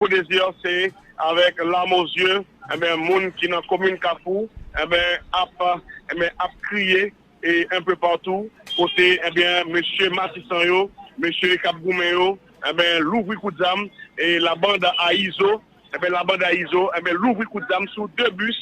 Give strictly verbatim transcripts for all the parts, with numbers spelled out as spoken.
Désir, se avèk larmes aux yeux, enben, moun ki nan komin Kafou, enben, ap, enben, ap kriye, e un peu partout, kote, enben, mesye Matisan yo, mesye k ap goumen yo, enben, louvri kout zam, e la banda a Izo, enben, la banda Izo, enben, louvri kout zam sou de bis,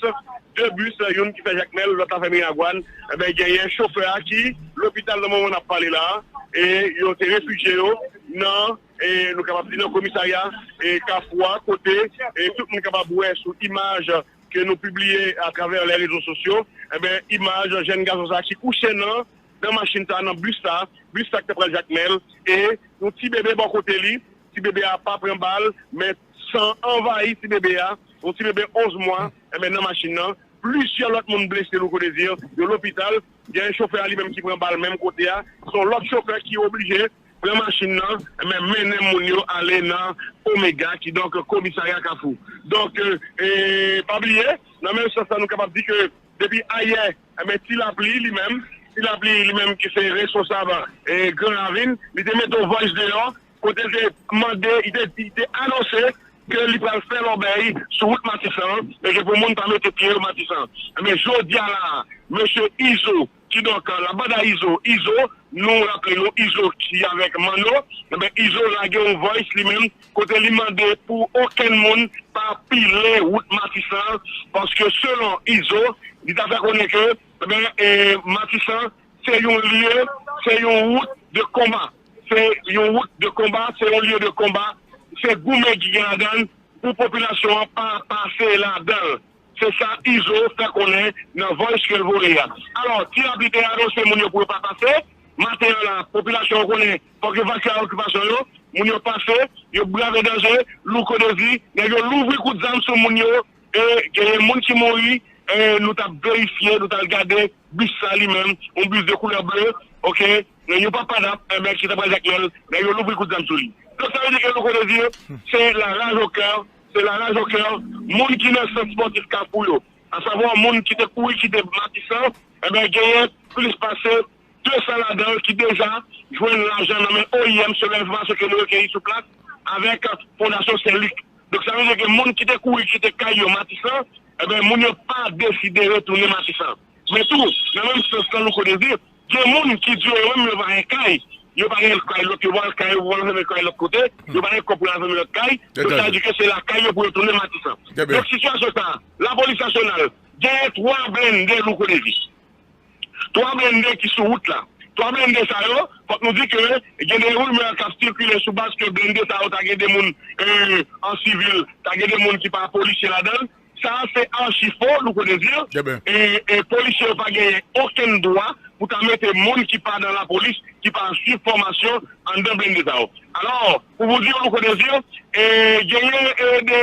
de bis, youn ki fè Jakmèl, lòt la fè Miragwàn, enben, genyen chofè a ki lopital nan moman n ap pale la, e yo te refijye yo nan, e nou kapab di nan komisarya, e Kafou a, kote, e tout moun kapab wè sou imaj ke nou pibliye atravè lè rezo sosyo, enben, imaj jèn gason sa ki kouche nan, nan machin sa, nan bis sa, bis sa ki te pral Jakmèl, e yon ti bebe bò kote li, ti bebe a pa pran bal, men san anvayi ti bebe a, yon ti bebe onz mwa, enben, nan machin nan, plizyè lòt moun blese, Louko Désir, yo lopital, gen chofè a li menm ki pran bal menm kote a, se yon lòt chofè ki oblije pran machin nan, men mennen moun yo ale nan Omega, kidonk komisarya Kafou. Donk, e, pa bliye, nan menm sans la, nou kapab di ke depi ayè, enben, Ti Lapli li menm, Ti Lapli li menm ki se responsab, e, Gran Ravin, li te mete yon voice deyò, kote l te mande, li te, li te anonse ke li pral fè lòbèy sou wout Matisan, e ke pou moun pa mete pye yo Matisan. Enben, jodi a la, mesye Izo, kidonk, la banda Izo, Izo, nou raple nou Izo ki avèk Manno, enben, Izo lage yon voice li menm, kote li mande pou okenn moun pa pile wout Matisan, paske selon Izo, li ta fè konnen ke, enben, e, Matisan, se yon lye, se yon wout de konba. Se yon wout de konba, se yon lye de konba. Se goumen ki gen ladan l pou popilasyon an pa pase ladan l. Se sa Izo fè konnen nan voice ke l voye a. Alò, Ti Lapli te anonse moun yo pou yo pa pase. Maten an la, popilasyon an konnen, fòk yo evakye okipasyon yo. Moun yo pase, yo brave danje, Louko Désir, nèg yo louvri kout zam sou moun yo, e genyen moun ki mouri, e nou t ap verifye, nou t al gade bis sa li menm, yon bis de koulè ble, oke, men yon papa dap, enben, ki t ap pral Jakmèl, nèg yo louvri kout zam sou li. Donk, sa vle di ke Louko Désir, se la rage au cœur, se la rage au cœur, moun ki nan sant spòtif Kafou yo, asavwa moun ki te kouri kite Matisan, enben, genyen plis pase de san ladan yo ki deja jwenn lajan nan men O I M, selon enfòmasyon ke nou rekeyi sou plas avèk Fondasyon Sen Lik. Donk, sa vle di ke moun ki te kouri kite kay yo Matisan, enben, moun yo pa deside retounen Matisan. Men tou, nan menm sans lan, Louko Désir, gen moun ki di yo menm yo pa gen kay, yo pa gen kay lòt, yo pa gen kay, yo pa gen kay lòt kote, yo pa gen kòb pou yo al fèmen lòt kay, donk, sa vle di ke se lakay yo pou yo tounen Matisan. Donk, sitiyasyon sa, lapolis nasyonal, genyen twa blende, Louko Désir. Twa blende ki sou wout la. Twa blende sa yo, fòk nou di ke gen de rimè k ap sikile sou baz ke blende sa yo ta gen de moun, e, an sivil, ta gen de moun ki pa polisye ladan l. Sa a se achi fo, Louko Désir. E, e polisye yo pa genyen okenn dwa pou ta mete moun ki pa nan lapolis, ki pa swiv fòmasyon anndan blende sa yo. Alò, pou w di, Louko Désir, e, genyen, e, de,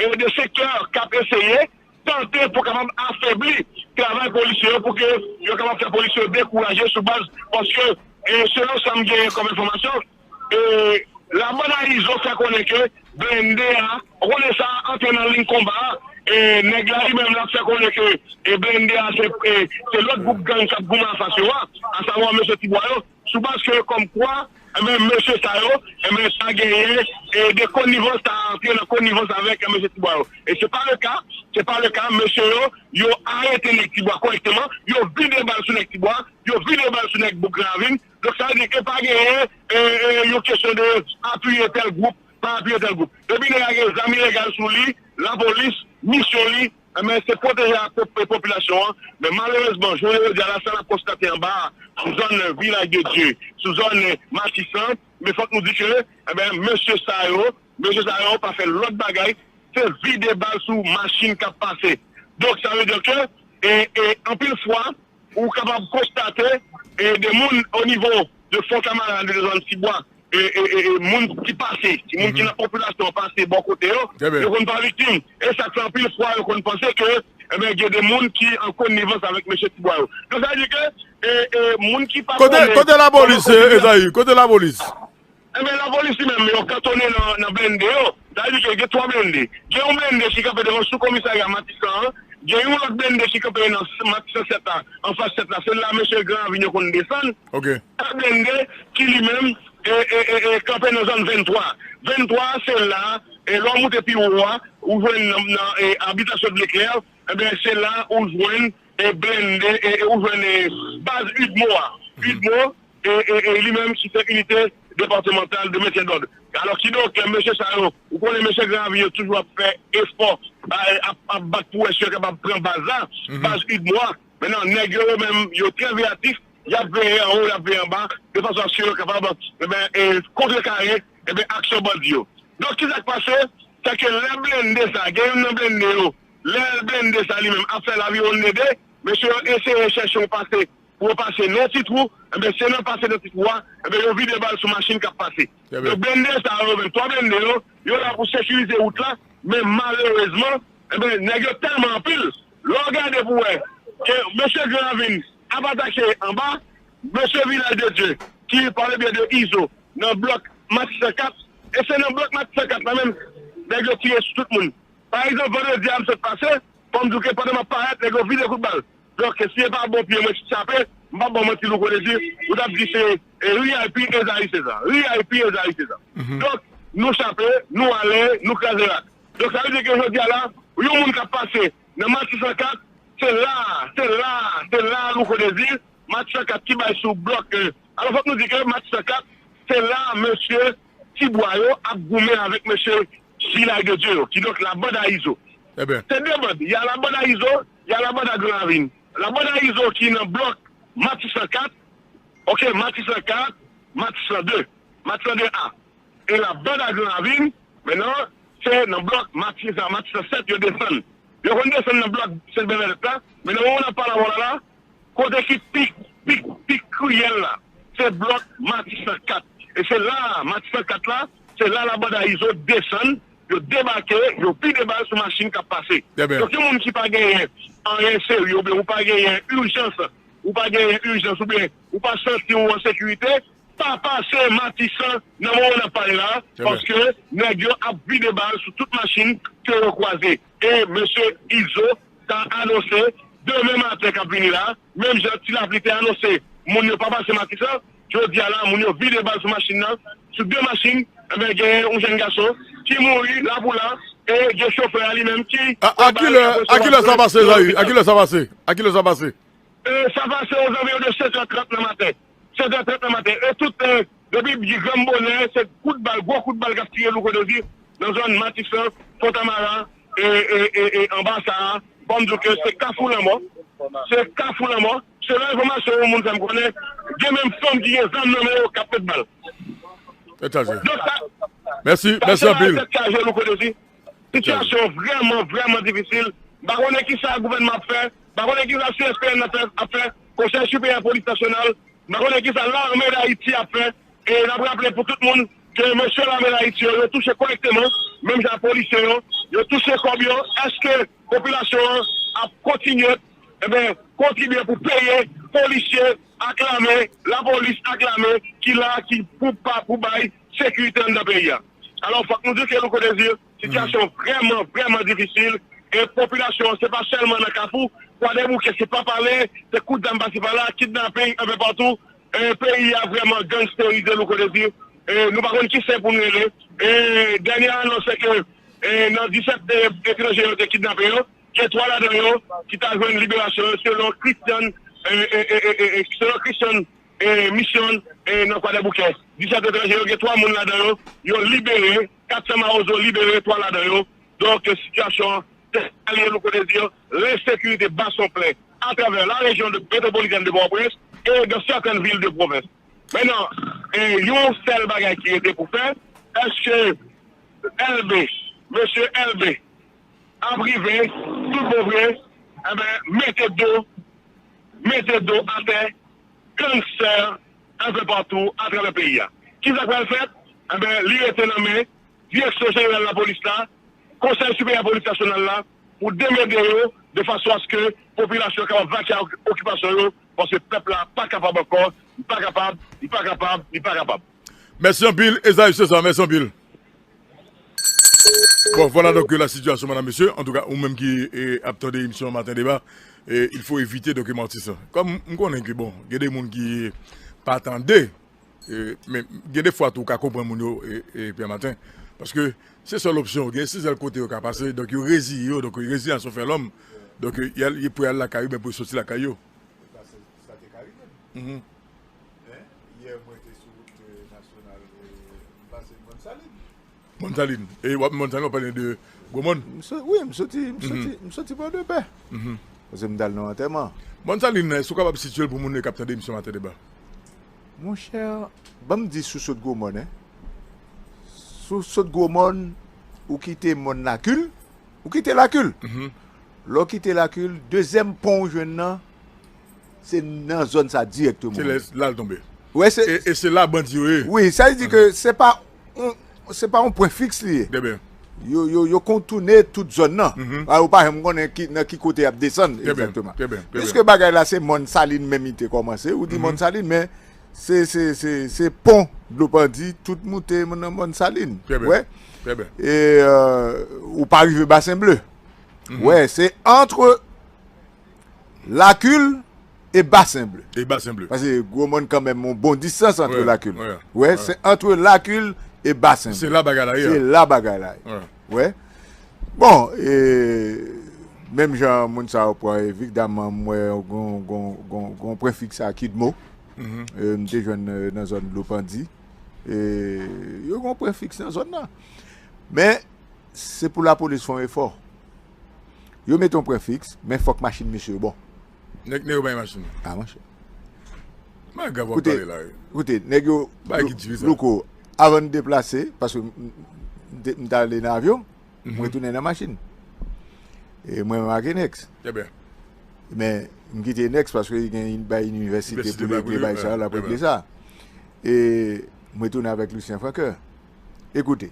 e, de sektè k ap eseye tante pou kapab afebli travay polisye yo, pou ke yo kapab fè polisye yo dekouraje sou baz, paske, e, selon sa m genyen kòm enfòmasyon, e, la banda Izo fè konnen ke blende a, ou konnen sa antre nan liy konba a, e, nèg la li menm l ap fè konnen ke, e, blende a se, e, se lòt gwoup gang k ap goumen anfas yo a, asavwa mesye Tibwa yo, sou baz ke kòmkwa, enben, mesye sa yo, enben, sa genyen, e, de konivans, sa antre nan konivans avèk, e, mesye Tibwa yo. E se pa le ka, se pa le ka, mesye yo, yo arete nèg Tibwa kòrèkteman, yo vide bal sou nèg Tibwa, yo vide bal sou nèg Bouk Ravin. Donk, sa vle di ke pa genyen, e, e, yon kesyon de apiye tèl gwoup, pa apiye tèl gwoup. Depi nèg la gen zam ilegal sou li, lapolis, misyon li, enben, se pwoteje a pop-, popilasyon an. Men malerezman, jounen jodi a la, sa n ap konstate anba a, sou zòn Vilaj de Dye, sou zòn Matisan, men fòk nou di ke, enben, mesye sa yo, mesye sa yo pa fè lòt bagay, se vide bal sou machin k ap pase. Donk, sa vle di ke, e, e, anpil fwa, ou kapab konstate, e, de moun o nivo de Fon Kamaran, de zòn Tibwa, e, e, e, e, moun ki pase, moun ki nan popilasyon an pase bò kote yo, yo konn pa viktim. E sa k fè anpil fwa yo konn panse ke, enben, gen de moun ki an konivans avèk mesye Tibwa yo. Donk, sa vle di ke, e, e, moun ki pa konnen... Kote, kote lapolis, e, Ezayi? Kote lapolis? Enben, lapolis li menm, yo kantone nan, nan blende yo. Sa vle di ke gen twa blende. Gen yon blende ki kanpe devan sou komisarya Matisan an. Gen yon lòt blende ki kanpe nan s-, Matisan sèt la, anfas sèt la. Se la mesye Gran Ravin yo konn desann. Sa blende ki li menm, e, e, e, e, kanpe nan zòn venntwa. Venntwa a, se la, E lè w moute pi wo a, ou jwenn nan, nan e, abitasyon Dlekè, enben, se la ou jwenn e, blende, e, e ou jwenn e, baz UDMO a. UDMO, e, e, e li menm ki se Unité Départementale de Maintien de l'Ordre. Alò, kidonk, mesye sa yo, ou konnen mesye Gran Ravin yo toujou ap fè efò, a, ap, ap bat pou wè si yo kapab pran baz la, baz UDMO a. Mentnan, nèg yo, yo menm, yo trè veyatif, y ap veye anwo, y ap veye anba, de fason aske yo kapab, enben, e, kontrekare, enben, aksyon bandi yo. Donk, kisa k pase? Se ke lè blende sa, gen youn nan blende yo, lè blende sa li menm ap fè laviwonn de de, mesye yo eseye chèche yon pase pou yo pase nan ti twou, enben, se nan pase nan ti twou a, enben, yo vide bal sou machin k ap pase. Donk, blende sa yo menm, twa blende yo, yo la pou sekirize wout la, men malerezman, enben, nèg yo tèlman anpil, lè w gade pou wè, ke mesye Gran Ravin ap atake anba, mesye Vilaj de Dye, ki pa le byen de Izo, nan blòk Matisan kat, e se nan blòk Matisan kat la menm, nèg yo tire sou tout moun. Pa egzanp, vandredi a m sot pase, fò m di w ke pandan m ap parèt, nèg yo vide kout bal. Donk, si se pa bon pye mwen ki chape, m p ap ba w manti Louko Dezi, ou t ap di se, e, V I P Ezayi Seza. V I P Ezayi Seza. Donk, nou chape, nou ale, nou kraze rak. Donk, sa vle di ke jodi a la, yon moun k ap pase nan Matisan kat, se la, se la, se la Louko Dezi, Matisan kat ki bay sou blòk, e, alò, fòk nou di ke Matisan kat, se la mesye Tibwa yo ap goumen avèk mesye Vilaj de Dye yo, kidonk la banda Izo. Se de band, y a la banda Izo, y a la banda Gran Ravin. La banda Izo ki nan blòk Matisan kat, oke, Matisan kat, Matisan de, Matisan de A. E la banda Gran Ravin, mentnan, se nan blòk Matisan, Matisan sèt yo desann. Yo konn desann nan blòk Sent Bènadèt la, men nan moman n ap pale avè w la, la, kote ki pi, pi, pi kriyèl la, se blòk Matisan kat. E se la, Matisan kat la, se la la banda Izo desann, yo debake, yo vide bal sou machin k ap pase. Donk, yon moun ki pa genyen anyen serye, oubyen ou pa genyen ijans, ou pa genyen ijans, oubyen ou pa santi w an sekirite, pa pase Matisan nan moman n ap pale la, paske nèg yo ap vide bal sou tout machin ke yo kwaze. E mesye Izo ta anonse demen maten k ap vini la, menm jan Ti Lapli te anonse moun yo pa pase Matisan, jodi a la, moun yo vide bal sou machin nan, sou de machin, enben, genyen yon jèn gason ki mouri la pou la, e gen chofè a li menm ki... A kilè sa pase, Zayi? A kilè sa pase? A kilè sa pase? E, sa pase ozanviwon de sèt è trant nan maten. Sèt è trant nan maten. E tout, e, depi byen granm bonè, se kout bal, gwo kout bal k ap tire Louko Dezi nan zòn Matisan, Fontamara, e, e, e, e, anba sa a. Fò m di w ke se kafou lanmò. Se kafou lanmò. Selon enfòmasyon yon moun fè m konnen, gen menm fanm ki gen zam nan men yo k ap met bal. Tèt chaje. Donk sa, mèsi, mèsi anpil. Tèt chaje, Louko Dezi. Sitiyasyon vrèman, vrèman difisil. M pa konnen kisa gouvènman ap fè. M pa konnen kisa C S P N ap fè, ap fè. Konsèy Siperyè Polis Nasyonal. M pa konnen kisa Lame Dayiti ap fè. E n ap raple pou tout moun ke mesye Lame Dayiti yo, yo touche kòrèkteman, menm jan ak polisye yo, yo touche kòb yo. Èske popilasyon an ap kontinye, enben, kontribye pou peye polisye ak lame, lapolis ak lame ki la, ki pou pa, pou bay sekirite anndan peyi a? Alò, fòk nou di ke Louko Dezi, sitiyasyon vrèman, vrèman difisil. E popilasyon an, se pa sèlman nan Kafou, Kwadèboukè, se pa pale, se kout zam pase pa la, kidnaping anpè patou. E peyi a vrèman gangsterize, Louko Dezi. E nou pa konn ki sen pou n rele. E dènye anons se ke, e, nan disèt etranje yo te kidnape yo, gen twa ladan yo ki ta jwenn liberasyon yo, selon Christian, e, e, e, e, e, e, selon Christian, e, Mission, e, nan Kwadèboukè. Disèt etranje yo, gen twa moun ladan yo, yo libere, kat san mawozo libere, twa ladan yo. Donk, sitiyasyon an, se sa l ye, Louko Dezi, lensekirite ba son plen atravè la région de, métropolitaine de Port-au-Prince et dans certaines villes de province. Mentnan, e, yon sèl bagay ki rete pou fè, èske Elbe, mesye Elbe, ap rive, tout bon vre, enben, mete do, mete do atè, gangstè, enpè patou atravè peyi a. Kisa k pral fèt? Enben, li rete nan men Direksyon Jeneral Lapolis la, Konsèy Siperyè Polis Nasyonal la, pou demède yo, de fason aske popilasyon kapab vake ak okipasyon yo, paske pèp la pa kapab ankò, li pa kapab, li pa kapab, li pa kapab. Mèsi anpil, Ezayi Seza, mèsi anpil. Bon, vwala donk la sitiyasyon, medam, mesye. Antouka, ou menm ki, e, ap tande emisyon Maten Deba, e, il faut éviter donk manti sa. Kòm m konnen ke, bon, gen de moun ki pa tande, e, men gen de fwa tou ou ka konprann moun yo, e, e, Pè Maten. Paske Se sèl opsyon yo gen, se sèl kote yo ka pase. Donk, yo reziye yo, donk, reziyasyon fè lòm. Donk, yo, y al- yo prè al lakay yo, men pou yo soti lakay yo. Sa te ka rive. Mhm. Men, yè, mwen te sou wout, eh, nasyonal, eh, m pase Mòn Salin. Mòn Salin. E w ap Mòn Salin, w ap pale de Gwo Mòn? M so- wi, m soti, m soti, m soti Pòdepè. Mhm. Paske m t al nan antèman. Mòn Salin, èske w kapab sitiye l pou moun yo k ap tande emisyon Maten Deba? Monchè, ban m di sou sot Gwo Mòn, en. Sou sot Gwo Mòn, ou kite mòn Lakil, ou kite Lakil. Mhm. Lè w kite Lakil, dezyèm pon ou jwenn nan, se nan zòn sa dirèkteman. Se lè, la l tonbe. Wè, se E, e se la bandi yo ye. Wi, sa vle di ke se pa on, se pa on pwen fiks li ye. Trè byen. Yo, yo, yo kontounen tout zòn nan. Mhm. A, ou pa janm konnen ki, nan ki kote y ap desann. Trè byen, egzakteman. Trè byen, trè byen. Piske bagay la se Mòn Salin menm li te kòmanse, ou di Mhm. Mòn Salin, men se, se, se, se pon Dlo Pandi, tout moute nan Mòn Salin. Trè byen. Wè. Trè byen. E, euh, ou pa rive Basen Ble. Mhm. Wè, se antre Lakil e Basen Ble. E Basen Ble. Paske Gwo Mòn kanmenm yon bon distans antre Wè, Lakil. Wè, wè, wè. Se antre Lakil e Basen Ble. Se la bagay la ye. Se la bagay la ye. Wè. Wè. Bon, e, menm jan moun sa yo pran, evidamman, m wè gon, gon, gon, gon pwen fiks a Kidmo. Mhm. E, m te jwenn, e, nan zòn Dlo Pandi. E, yo gon pwen fiks nan zòn nan. Men, se pou lapolis fè yon efò. Yo mete yon pwen fiks, men fòk machin mesye yo bon. Nèg, nèg yo bay machin. A, monchè. Bagay grav w ap Koute, pale la, wi. Koute, nèg yo, Bagay ki difisil. Louko, avan n deplase, paske m, m, m te, m t ale nan avyon, m Mhm. retounen nan machin. E mwen menm ak Enex. Trè byen. Men, m kite Enex paske li gen yon bay inivèsite Inivèsite pou l regle bay sa, l ap regle sa. E mwen tounen avèk Lucien Francoeur. Ekoute,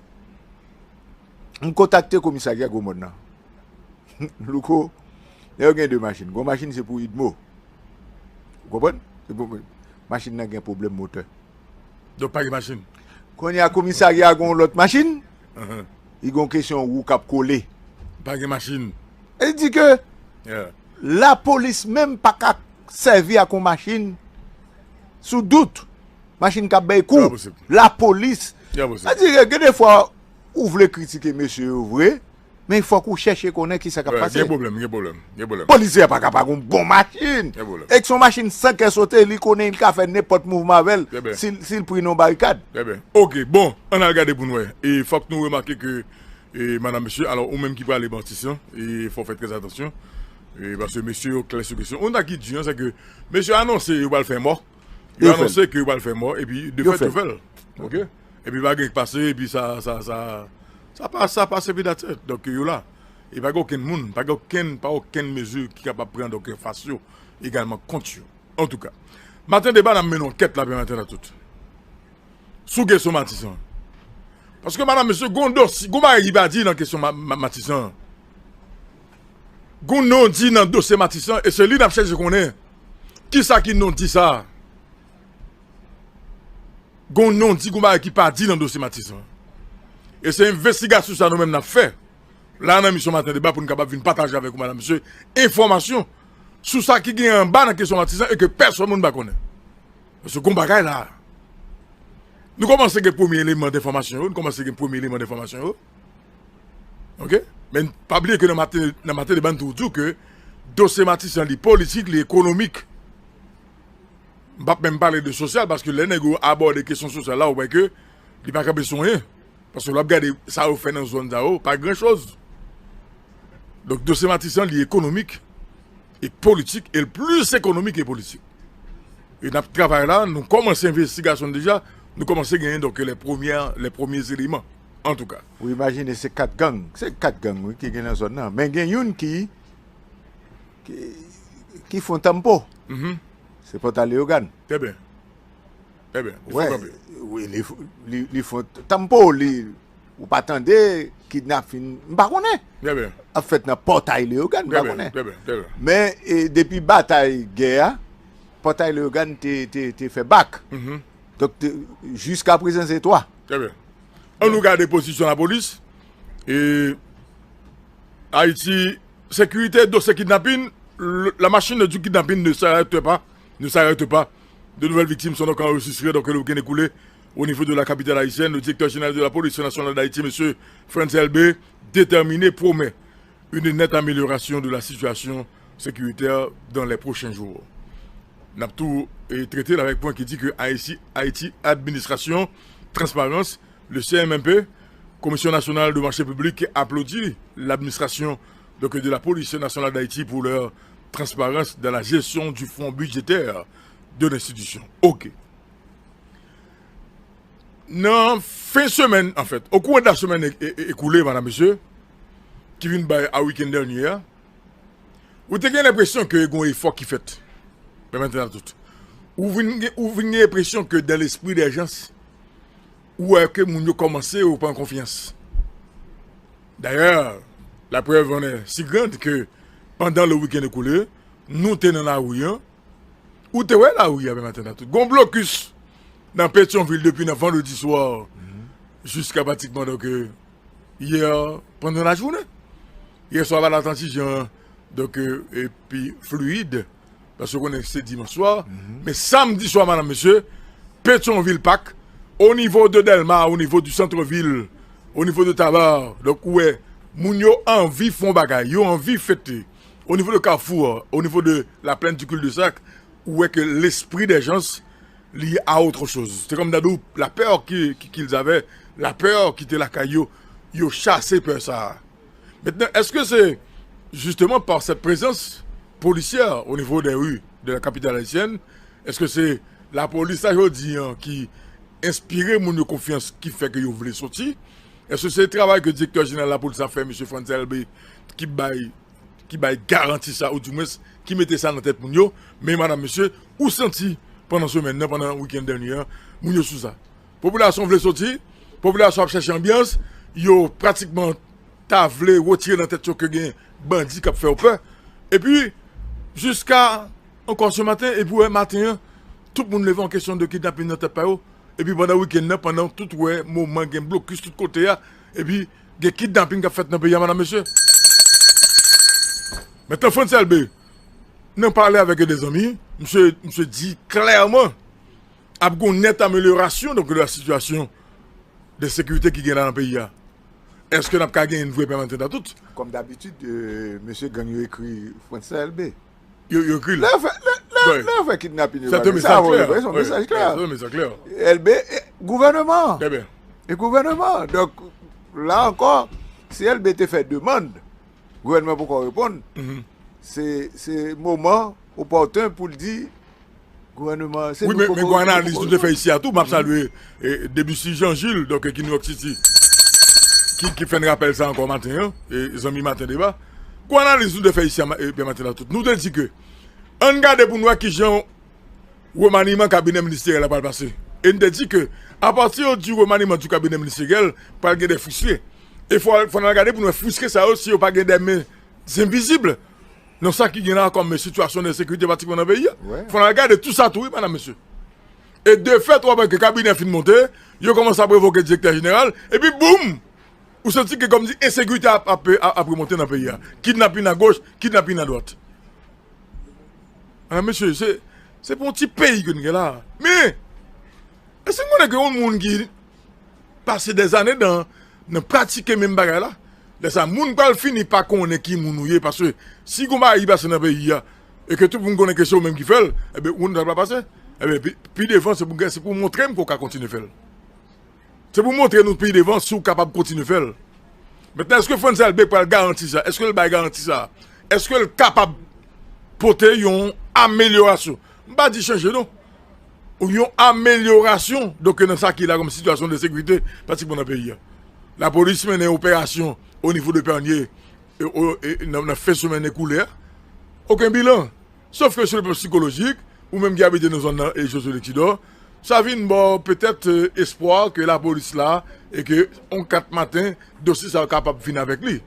m kontakte komisarya Gwo Mòn nan. Louko, lè yo gen de machin. Gon machin se pou Idmo. Ou konprann? Se pou machin nan gen pwoblèm motè. Donk pa gen machin. Kounye a komisarya gon lòt machin. Ahan. Li gon kesyon wou k ap kole. Pa gen machin. E di ke Yeah. lapolis menm pa ka sèvi ak yon machin sou dout. Machin k ap bay kou. Lapolis. Sa di ke gen de fwa ou vle kritike mesye yo vre, men fòk ou chèche konnen kisa k ap pase. Gen pwoblèm, gen pwoblèm, gen pwoblèm. Polisye a pa ka pa gon bon machin. Gen pwoblèm. E k se yon machin san kè sote, li konnen li ka fè nenpòt mouvman avè l si, si l pri nan yon barikad. Trè byen. Ok, bon, ann al gade pou n wè. E fòk nou remake ke, e, madanm, mesye, alò, ou menm ki prale Matisan, e fò w fè trè atansyon. E paske mesye yo klè sou kesyon. Yon nèg ki di, an, se ke mesye anonse yo pral fè mò. Yo anonse ke yo pral fè mò, epi de fèt, yo fè l. Ok? Epi pa gen k pase, epi sa, sa, sa, sa pa, sa pase pi datè. Donk, yo la. E pa gen okenn moun, pa gen okenn, pa okenn mezi ki kapab pran, donk, fas yo, egalman kont yo. Antouka, Maten Deba, n ap mennen ankèt la, maten la tout. Sou kesyon Matisan. Paske, madanm, mesye, gon dosi-, gon bagay ki pa di nan kesyon Ma-, Ma-, Matisan. Gon non di nan dosye Matisan, e se li n ap chèche konnen. Kisa ki non di sa? Gon non di, gon bagay ki pa di nan dosye Matisan. E se envestigasyon sa nou menm n ap fè. La nan emisyon Maten Deba pou n kapab vin pataje avèk ou, madanm, mesye, enfòmasyon sou sa ki gen anba nan kesyon Matisan e ke pèsonn moun pa konnen. Paske gon bagay la. Nou kòmanse gen premye eleman d enfòmasyon yo, nou kòmanse gen premye eleman d enfòmasyon yo. Ok? Men pa bliye ke nan Maten, nan Maten Deba n toujou di w ke dosye Matisan li politik, li ekonomik. M p ap menm pale de sosyal, paske lè nèg yo abòde kesyon sosyal la, ou wè ke li pa kanpe sou anyen. Paske lè w ap gade sa yo fè nan zòn sa yo, pa gran choz. Donk, dosye Matisan, li ekonomik, e politik, e l plis ekonomik e politik. E n ap travay la, nou kòmanse envestigasyon n deja, nou kòmanse genyen, donk, lè premyè, lè premye eleman, antouka. Ou imajine se kat gang, se kat gang, wi, ki gen nan zòn nan. Men gen youn ki, ki, ki fè tanpo. Mhm. Se Pòtay Leyogàn. Trè byen. Trè byen. Li fè kanpe. Wi, li, li, li fè tanpo, li, ou pa tande kidnapin, m pa konnen. Trè byen. Ap fèt nan Pòtay Leyogàn, m pa konnen. Trè byen, trè byen. Men, e, depi batay gè a, Pòtay Leyogàn te, te, te fè bak. Mhm. Donk, te, jiska prezan, se twa. Trè byen. Ann nou gade pozisyon lapolis. E, Ayiti, sécurité, dosye kidnapin, le, la machine du kidnapping ne s'arrête pas, ne s'arrête pas. De nouvelles victimes sont donc enregistrées, donc le week-end écoulé, Au niveau de la capitale haïtienne, le directeur général de la police nationale d'Haïti, monsieur Frantz Elbé, déterminé, promet une nette amélioration de la situation sécuritaire dans les prochains jours. N ap tou, eh, trete l avèk pwen ki di ke Haïti, Haïti Administration Transparence, le C M M P, Commission nationale de marché public, applaudit l'administration, donc, de la Police nationale d'Haïti pour leur transparence dans la gestion du fonds budgétaire de l'institution. Ok. Nan fen semèn, anfèt, okouran de la semèn e- e- e- ekoule, madam, mesye, ki vin bay a wikenn dènye a, ou te gen lenpresyon ke gen yon efò ki fèt. Pèmèt n ap tout. Ou vin gen, ou vin gen lenpresyon ke dans l'esprit des gens, ou wè ke moun yo kòmanse reprann konfyans. Dayè, la preuve en est si grande que pendant le week-end écoulé, nou te nan lari an, ou te wè lari a, pèmèt n ap tout. Gon blokis nan Petyonvil depi nan vandredi swa jiska pratikman, donk, euh, yè pandan lajounen. Yè swa, bagay la t an ti jan, donk, euh, epi fliyid, paske w konnen se dimanch swa. Men samdi swa, madam, mesye, Petyonvil Pak, o nivo de Dèlma, o nivo du centre-ville, o nivo de Tabar, donk, ou wè, moun yo anvi fè yon bagay, yo anvi fete. O nivo de Kafou, o nivo de la plaine du cul-de-sac, ou wè ke l'esprit des gens lié à autre chose. C'est comme Dadou, la peur qui, qui- qu'ils avaient, la peur ki te lakay yo, yo chase pè sa a. Maintenant, est-ce que c'est justement par cette présence policière au niveau des rues de la capitale haïtienne, est-ce que c'est la police la jodi an ki enspire moun yo konfyans ki fè ke yo vle soti? Est-ce que c'est le travail que directeur général la police a fait, monsieur Frantz Elbé, ki bay ki bay garanti sa, ou dimwens ki mete sa nan tèt moun yo. Men madam, mesye, ou santi pandan semèn nan, pandan wikenn dènye an, moun yo sou sa. Popilasyon vle soti, popilasyon ap chèche anbyans, yo pratikman ta vle retire nan tèt yo ke gen bandi k ap fè yo pè. Epi, jiska ankò se maten, epi wè maten an, tout moun leve an kesyon de kidnapin nan tèt pa yo. Epi pandan wikenn nan, pandan tout wè moman gen blokis tout kote a, epi gen kidnapin k ap fèt nan peyi a, madam, mesye. Mentnan, Frantz Elbé, nan pale avèk de zanmi, misye, misye di klèman, ap gon nèt amelyorasyon, donk, de la sitiyasyon de sekirite ki gen la nan peyi a. Èske n ap ka gen yon vre pèmèt nan tout? Kòm dabitid, euh, mesye gang yo ekri Frantz Elbé. Yo, yo ekri l. Lè yo fè, lè, lè, lè yo fè kidnapin yo, se yon mesaj klè. Se yon mesaj klè. Elbé, e gouvènman an. E gouvènman an. Donk, la ankò, si Elbé te fè demann, gouvènman poko reponn, se, se moman opòten pou l di, gouvènman, se nou poko, men, men gon analiz nou te fè isi a tou, m ap salye, e, Debussy Jean Gilles, donk, ki New York City, ki, ki fè n rapèl sa ankò maten an, e, zanmi Maten Deba. Gon analiz nou te fè isi a, e, maten an tout. Nou te di ke, ann gade pou n wè kijan remaniman kabinè ministeryèl la pral pase. E n te di ke, apati di remaniman di kabinè ministeryèl, pral gen de fristre. E fò, fò n al gade pou n wè fristre sa yo, si yo pa gen de men envizib nan sa ki gen la kòm sitiyasyon de sekirite pratikman nan peyi a. Fò n al gade tou sa tou, wi, madam, mesye. E de fèt, w ap wè ke kabinè fin monte, yo kòmanse ap revoke direktè jeneral, epi boum! Ou santi ke kòmsi ensekirite ap, ap, ap, ap remonte nan peyi a. Kidnapin agoch, kidnapin adwat. Medam, mesye, se, se pa yon ti peyi ke n gen la. Men, èske n konnen ke yon moun ki pase dèzane nan, nan pratike menm bagay la, lè sa moun pral fini pa konnen ki moun ou ye, paske si gon bagay ki pase nan peyi a, e ke tout moun konnen ke se ou menm ki fè l, ebyen, ou menm sa pral pase. Ebyen, pi, pi devan, se pou, se pou w montre m ke w ka kontinye fè l. Se pou montre nou pi devan si w kapab kontinye fè l. Mentnan, èske Frantz Elbé pral garanti sa? Èske l bay garanti sa? Èske l kapab pote yon amelyorasyon? M pa di chanje, non. Yon amelyorasyon, donk, nan sa ki la kòm sitiyasyon de sekirite pratikman nan peyi a. Lapolis mennen operasyon o nivo de Pènye, e, o, e, nan, nan fen semèn ekoule a. Okenn bilan. Sof ke sou le plan sikolojik, ou menm ki abite nan zòn nan e José Lexidor, sa vin ba w petèt, e, espwa ke lapolis la e ke yon kat maten, dosye sa yo kapab vin avèk li.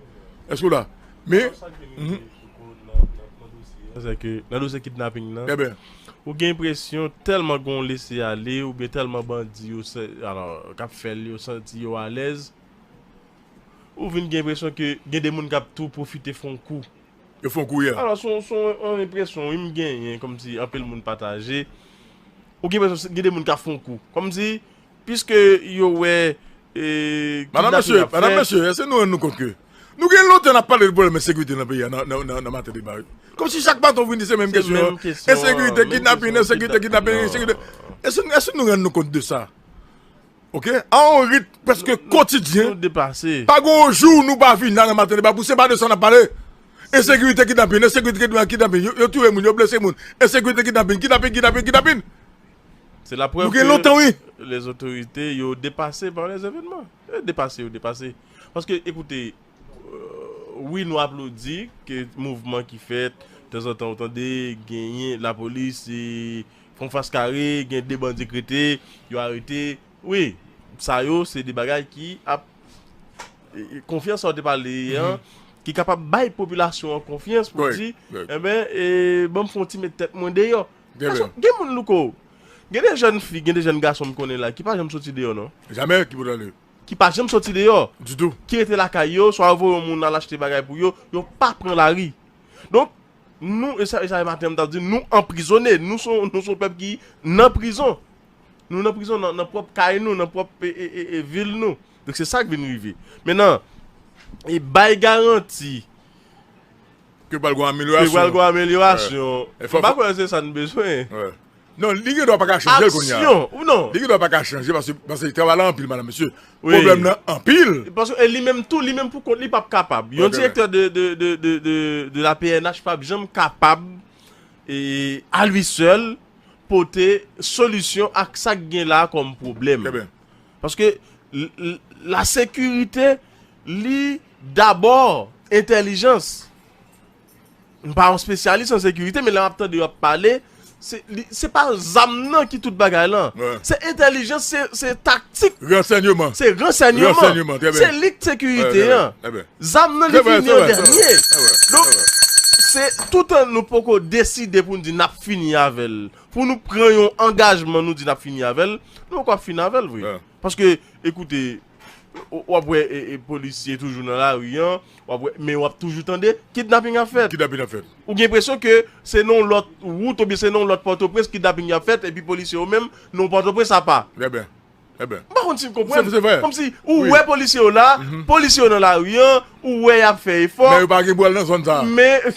Èske w la? Men, sa ki rete koko nan, nan, nan dosye a, se ke nan dosye kidnaping nan, ou gen enpresyon tèlman gen yon lese ale, oubyen tèlman bandi yo, alò, k ap fè l, yo santi yo alèz, ou vin gen enpresyon ke gen de moun k ap tou pwofite fè yon kou. Yo fè yon kou yè. Alò, se yon, se yon, yon enpresyon, wi, m genyen, kòmsi anpil moun pataje. Ou gen enpresyon gen de moun k ap fè yon kou. Kòmsi Piske yo wè e, kidnapin ap fèt. Madanm, mesye, èske nou rann nou kont ke nou gen lontan n ap pale de pwoblèm ensekirite nan peyi a nan, nan, nan, nan maten deba, wi. Kòmsi chak maten w vin di se menm kesyon an. Ensekirite, kidnapin, ensekirite, kidnapin, ensekirite. Èske, èske nou rann nou kont de sa? Ok? A yon ritm prèske kotidyen. Nou depase. Pa gen yon jou nou pa vin la nan maten deba pou se pa de sa n ap pale. Ensekirite, kidnapin, ensekirite, kidnapin, kidnapin. Yo, yo touye moun, yo blese moun. Ensekirite, kidnapin, kidnapin, kidnapin, kidnapin. Se laprèv ke lezotorite yo depase pa lezevènman. Yo depase, yo depase. Paske, ekoute, euh, wi, nou aplodi ke mouvman ki fèt, tanzantan ou tande genyen lapolis e fè yon fas kare, gen de bandi k rete, yo arete. Wi, sa yo se de bagay ki ap e, e, konfyans sa w te pale an, ki kapab bay popilasyon an konfyans pou di, enben, e, ban m fè yon ti met tèt mwen deyò. Paske gen moun, Louko, gen de jèn fi, gen de jèn gason m konnen la, ki pa janm soti deyò, non. Jamè ki pou ale. Ki pa janm soti deyò. Ditou. Ki rete lakay yo, swa yo voye yon moun al achte bagay pou yo, yo pa pran lari. Donk, nou, e sa, e sa e maten m t ap di, nou anprizone, nou se yon, nou se yon pèp ki nan prizon. Nou nan prizon, nan, nan pwòp kay nou, nan pwòp e, e, e, e, vil nou. Donk, se sa k vin rive. Mentnan, e bay garanti ke pral gen yon amelyorasyon. Ke pral gen yon amelyorasyon. M pa kwè se sa n bezwen. Non, li gen dwa pa ka chanje l kounye a. Aksyon, ou non? Li gen dwa pa ka chanje paske, paske travay la anpil, madanm, mesye. Wi. Pwoblèm nan anpil. Paske, e li menm tou, li menm pou kont li p ap kapab. Yon direktè de, de, de, de, de, de la P N H p ap janm kapab, e, à lui seul, pote solisyon ak sa k gen la kòm pwoblèm. Paske l, l, la sekirite, li dabò entèlijans. M pa yon espesyalis an sekirite, men lè m ap tande yo ap pale, se, li, se pa zam nan ki tout bagay lan. Se entèlijans, se, se taktik. Ransèyman. Se ransèyman. Se li k sekirite an. Zam nan, li vini an dènye. Donk, se toutan nou poko deside pou n di n ap fini avè l, pou nou pran yon angajman, nou di n ap fini avè l, nou poko ap fini avè l vre. Paske, ekoute, w, w ap wè e, e, polisye toujou nan lari an, w ap wè, men w ap toujou tande kidnaping ap fèt. Kidnaping ap fèt. Ou gen enpresyon ke se nan yon lòt wout oubyen se nan yon lòt Pòtoprens kidnaping ap fèt, epi polisye yo menm nan Pòtoprens apa. Trè byen. M pa konn si n konprann. Kòmsi ou wè polisye yo la, polisye yo nan lari an, ou wè y ap fè efò. Men yo pa gen pou al nan zòn sa a. Men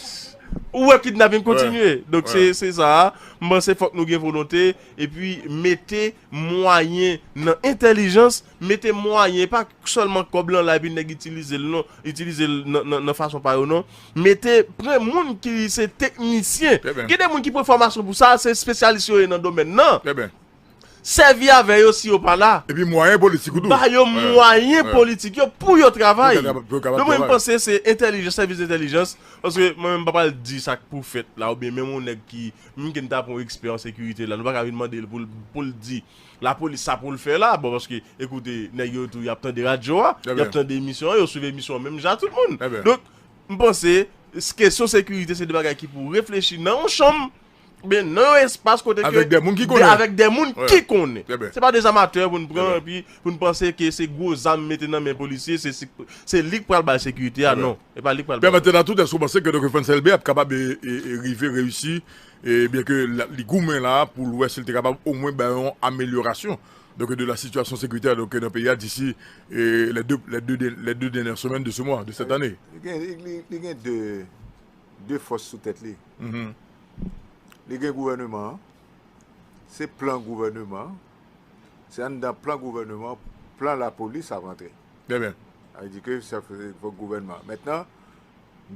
ou wè kidnaping kontinye. Donk se, se sa a. M panse fòk nou gen volonte, epi mete mwayen nan entèlijans, mete mwayen, pa sèlman kòb lan la epi nèg itilize l non, itilize l nan, nan, nan fason pa yo non. Mete, pran moun ki se teknisyen. Gen de moun ki pran fòmasyon pou sa, se espesyalis yo ye nan domèn nan. Sèvi avè yo si yo pa la. Epi mwayen politik ou tou. Ba yo mwayen politik yo pou yo travay. Pou yo kapab, pou yo kapab travay. Donk mwen, m panse se entèlijans, sèvis entèlijans. Paske mwen menm m pa pral di sa k pou fèt la, oubyen menm yon nèg ki, menm ke n ta pran yon ekspè an sekirite la, nou pa ka vin mande l pou l, pou l di lapolis sa pou l fè la. Bon, paske, ekoute, nèg yo tou, y ap tande radyo a, y ap tande emisyon an, yo swiv emisyon an menm jan ak tout moun. Donk, m panse, s-, kesyon sekirite, se de bagay ki pou reflechi nan yon chanm, oubyen nan yon espas kote ke avèk de moun ki konnen. Avèk de moun ki konnen. Se pa de amatè pou n pran, epi pou n panse ke se gwo zam mete nan men polisye, se, se, se li k pral bay sekirite a, non. E pa li k pral bay. Pèmèt la tou, èske w panse ke Doktè Frantz Elbé ap kapab e, e, e rive reyisi, e byen ke la, li goumen la pou l wè si l te kapab omwen bay yon amelyorasyon, donk, de la situation sécuritaire, donk, nan peyi a d'ici, e, les deux, les deux, les deux dernières semaines de ce mois, de cette année? Li gen, li, li, li gen de, de fòs sou tèt li. Li gen gouvèneman an, se plan gouvèneman an, se anndan plan gouvèneman an, plan lapolis ap rantre. Trè byen. Sa vle di ke sa fè, fòk gouvènman. Mentnan,